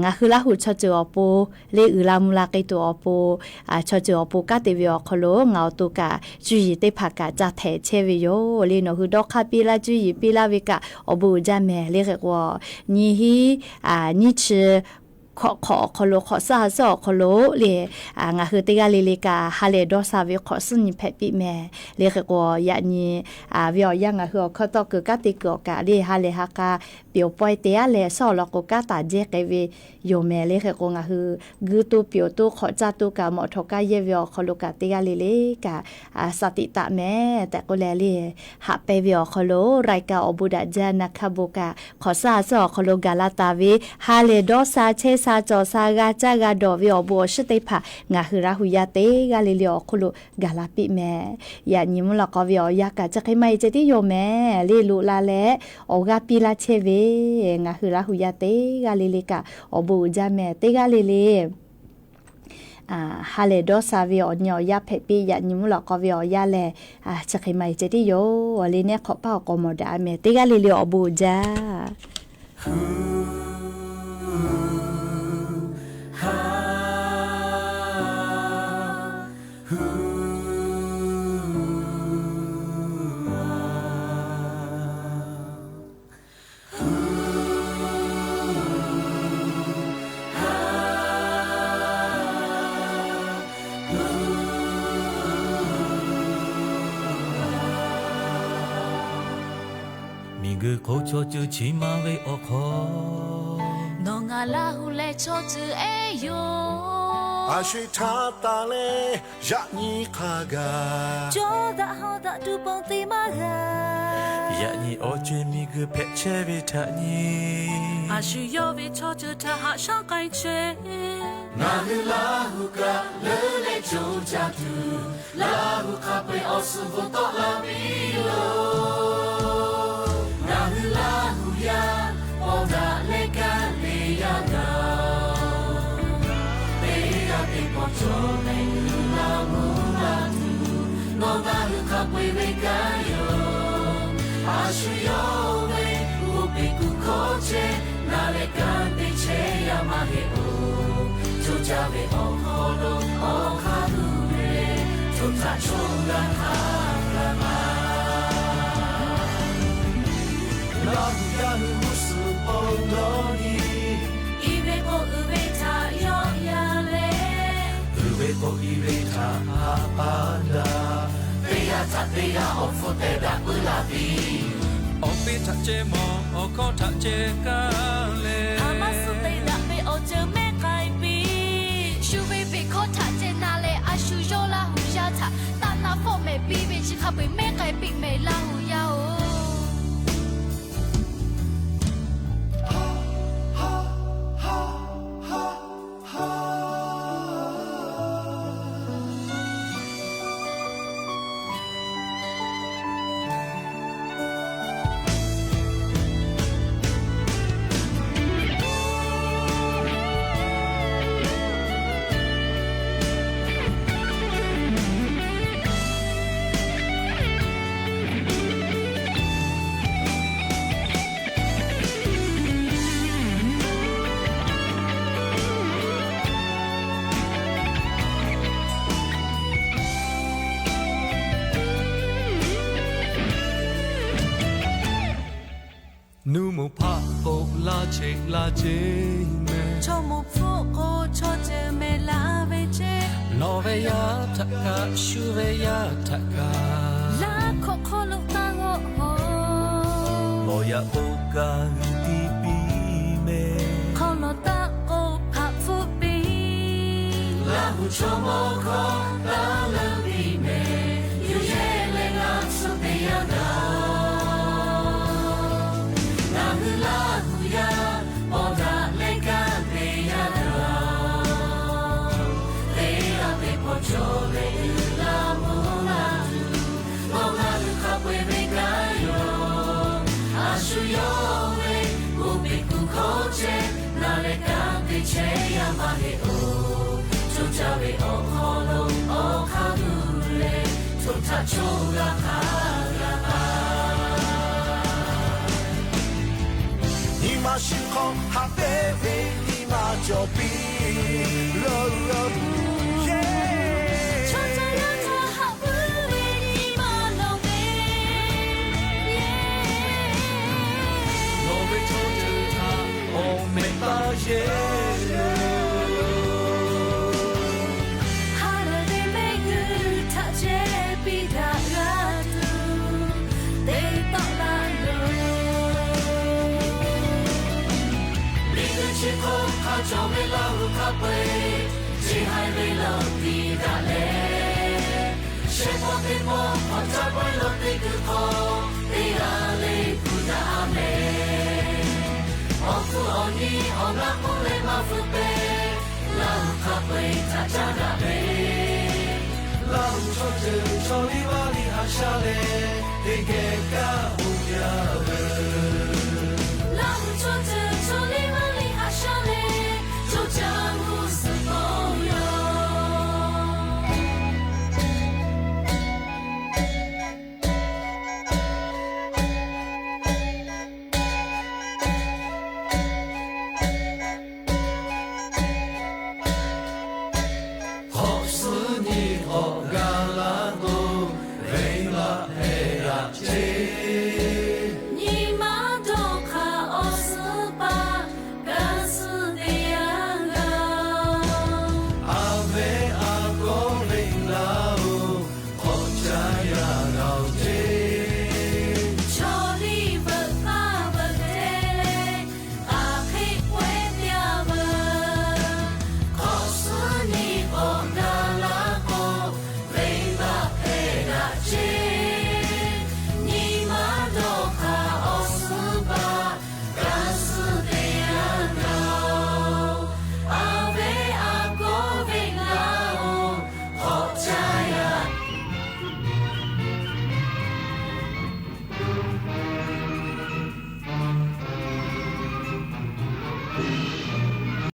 ngaˬ hui Laˇ huˍ chaw ceuˬ awˬ pon le, uiˍ la mvuh la k'ai tuˬ awˬ pon, chaw ceuˬ awˬ pon kanˉ te ve awˬ hk'aw lo ngaˬ awˬ to kaꞈ cuˇ yiˍ teˇ hpaˍ kaꞈ ca htehꞈ chehˇ ve yoˬ le. Nawˬ hui dawˇ hk'aˇ piˇ laˇ, cuˇ yiˍ piˇ laˇ ve kaꞈ awˬ bon uiˍ jaˇ mehˍ le. Hk'e k'o nyi hiˉ nyiˇ chi hkawꞈ hk'awꞈ awˬ hk'aw lo, hk'awꞈ suhˉ ha suhˉ awˬ hk'aw lo le, ngaˬ hui teˇ g'aˇ le le kaꞈ ha lehˬ dawˇ sha ve hk'awꞈ suhˉ nyi hpehꞈ piˇ mehˍ le. Hk'e k'o yaꞈ nyi ve awˬ yanˇ ngaˬ hui awˬ hkawˇ tawˆ kuiˬ kanˉ te kuiˬ awˬ kaꞈ le, ha lehˬ ha k'a pyawˬ pawehˇ te aˉ leh suhˉ awˬ lawn k'o kanˉ taˍ jehˇ k'ai ve yoˬ mehˍ le. Hk'e k'o ngaˬ hui gu to pyawˬ to hk'awꞈ caˇ to kaꞈ mawꞈ htawꞈ kaˇ yehˇ ve awˬ hk'aw lo kaꞈ teˇ g'aˇ le le kaꞈ sa tiꞈ taˍ mehˍ tehꞈ k'oˆ leh le, haꞈ pehnˇ ve awˬ hk'aw lo รายการ awˬ bon daꞈ jaˇ na hkaˇ bon kaꞈ hk'awꞈ suhˉ ha suhˉ awˬ hk'aw lo gaˬ la taˍ ve ha lehˬ dawˇ sha chehˇ sha cawˬ sha g'a caˇ g'a dawˬ ve awˬ bon awˬ shinˉ teˇ hpaˍ ngaˬ hui Laˇ huˍ yaˇ teˇ g'aˇ le le awˬ hk'oˆ lo gaˬ la piˇ mehˍ. Yaꞈ nyi mvuhˇ lawꞈ k'aw ve awˬ yanˇ kaꞈ chi hk'e maˇ heˆ ceh tiˉ yoˬ mehˍ le. Loꞈ la leh awˬ g'aˇ piˇ laˇ chehˇ ve ngaˬ hui Laˇ huˍ yaˇ teˇ g'aˇ le le kaꞈ awˬ bon uiˍ jaˇ mehˍ. Teˇ g'aˇ le le ha lehˬ dawˇ sha ve awˬ nyi awˬ yanˇ hpehꞈ piˇ. Yaꞈ nyi mvuhˇ lawꞈ k'aw ve awˬ yanˇ lehˬ chi hk'e maˇ heˆ ceh tiˉ yoˬ le. Nehˉ hk'awꞈ paˇ awˬ k'awꞈ mawˬ daꞈ mehˍ. Teˇ g'aˇ le le awˬ bon uiˍ jaˇ. Miˬguiˬ hk'oˆ chaw ceuˬ chi maˇ ve awˬ hk'aw, nawˬ ngaˬ Laˇ huˍ leh chaw ceuˬ ehˉ yoˬ. A shu htaˇ taˍ leh yaꞈ nyi hk'a gaˬ, cawˇ daꞈ haw daꞈ tuˬ pon te maˇ g'a. Yaꞈ nyi awˬ ceuˬ miˬguiˬ hpehꞈ chehˇ ve htaꞈ nyi, a shu yawˇ ve chaw ceuˬ htaꞈ haꞈ shaˉ k'ai chehˇ. Ngaˬ hui Laˇ huˍ kaꞈ leuˉ leh co caˇ tuˬ, Laˇ huˍ hk'a peu-eˬ awˬ suhˍ bvuhꞈ tawˆ la piˇ loˬ. Ngaˬ hui Laˇ huˍ yaˇ awˬ daꞈ leh kaˇ te yaˇ gaˬ-oˬ. Teˇ g'aˇ teˇ pawˆ cawˬ leh uiˍ la mvuh la tuˬ, nawˬ ngaˬ hui hk'a peu-eˬ ve kanˉ yoˬ. A shu yawˇ ve g'oˇ peꞈ kuˬ hkawˇ chehˇ, ngaˬ leh kanˉ te chehˇ yaˇ maˇ heˆ-oˬ. Co caˇ ve awˬ hk'aw lo awˬ hk'aˇ tuˬ ve, co caˇ co g'a hk'a gaˬ ma Oˇ ve htaꞈ haꞈ pa daꞈ, teˇ g'aˇ htaꞈ teˇ g'aˇ awˬ hpfuhˇ tehˬ daꞈ puiˉ la piˇ. Awˬ piˇ htaꞈ ceh mawˬ, awˬ hkawˇ htaꞈ ceh kaˇ leh, haˍ maˇ suhˉ te daꞈ ve awˬ ceuˬ mehˉ k'ai piˇ. Shu ve beˬ hkawˇ htaꞈ ceh na leh, a shu yawˇ Laˇ huˍ yaˇ htaꞈ taˇ naˆ fawˆ mehˍ piˇ ve chi hk'a peu-eˬ mehˉ k'ai piˇ mehˍ Laˇ huˍ yaˇ-oˬ. Nuˇ moˍ hpaˆ k'o laˇ cheꞈ laˇ ceˇ mehˍ. Chaw moˍ hpfuhˆ k'o chaw ceuˬ mehˍ laˇ ve ceˇ. Nawˬ ve yaˇ htaꞈ kaꞈ shu ve yaˇ htaꞈ kaꞈ, laˇ hkawꞈ hk'aw lo taˇ g'awˆ-oˬ. Lawˬ yaꞈ k'o kaꞈ hui tiˇ piˇ mehˍ. Hk'aw lawˬ taˆ k'o hpaꞈ hpfuhˆ piˇ. Laˇ huˍ chaw mawˇ hkawˇ taˇ leuˆ piˇ mehˍ. Yuˬ yehˇ leh ngaˬ tcuh te yaˇ gaˬ. Ngaˬ hui Laˇ huˍ yaˇ paw daꞈ leh kanˉ te yaˇ gaˬ. Teˇ g'aˇ teˇ hpaˍ cawˬ leh uiˍ la mvuhˇ la tuˬ, nawˬ ngaˬ hui hk'a peu-eˬ ve kanˉ yoˬ. A shu yawˇ ve uˉ peꞈ kuˬ hkawˇ chehˇ, na leh kanˉ te chehˇ yaˇ maˇ heˆ-oˬ. Coˇ caˇ ve awˬ hk'aw lo awˬ hk'aˇ tuˬ leh, hto htaꞈ choˇ g'a hk'a g'a taˍ. Nyi ma shiˍ hk'aw haꞈ pehnˇ ve nyi ma cawˬ piˇ. Chaw caˇ yaˇ htaꞈ haꞈ puiˉ ve nyi ma lawˬ ve, nawˬ ve chaw ceuˬ htaꞈ awˬ mehˍ taˇ yehˇ. Ha lehˬ ve mehˆ g'uˇ htaꞈ ceh piˇ daꞈ g'a tuˬ, teˇ tawˆ la loˬ. Miˬ guiˬ chi hk'oˆ hk'a cawˬ ve Laˇ huˍ hk'a peu-eˬ, chi haiˬ ve lawˬ tiˍ daꞈ leh, shehˍ hpawˇ teˇ pawˆ hk'awꞈ caˇ pawehˇ lo teˇ kuiˬ hk'aw teˇ g'aˇ le kuˬ daꞈ-a mehˍ. Awˬ hkuˇ awˬ nyi awˬ na k'oˆ leh maˇ hpfuhˇ pehˇ, Laˇ huˍ hk'a peu-eˬ htaꞈ caˇ daꞈ ve, Laˇ huˍ chaw ceuˬ chaw liˇ vaˇ liˇ haꞈ shaˉ leh, teˇ geh kaˇ oˇ yaˇ ve. Laˇ huˍ chaw ceuˬ chaw liˇ vaˇ liˇ haꞈ shaˉ leh,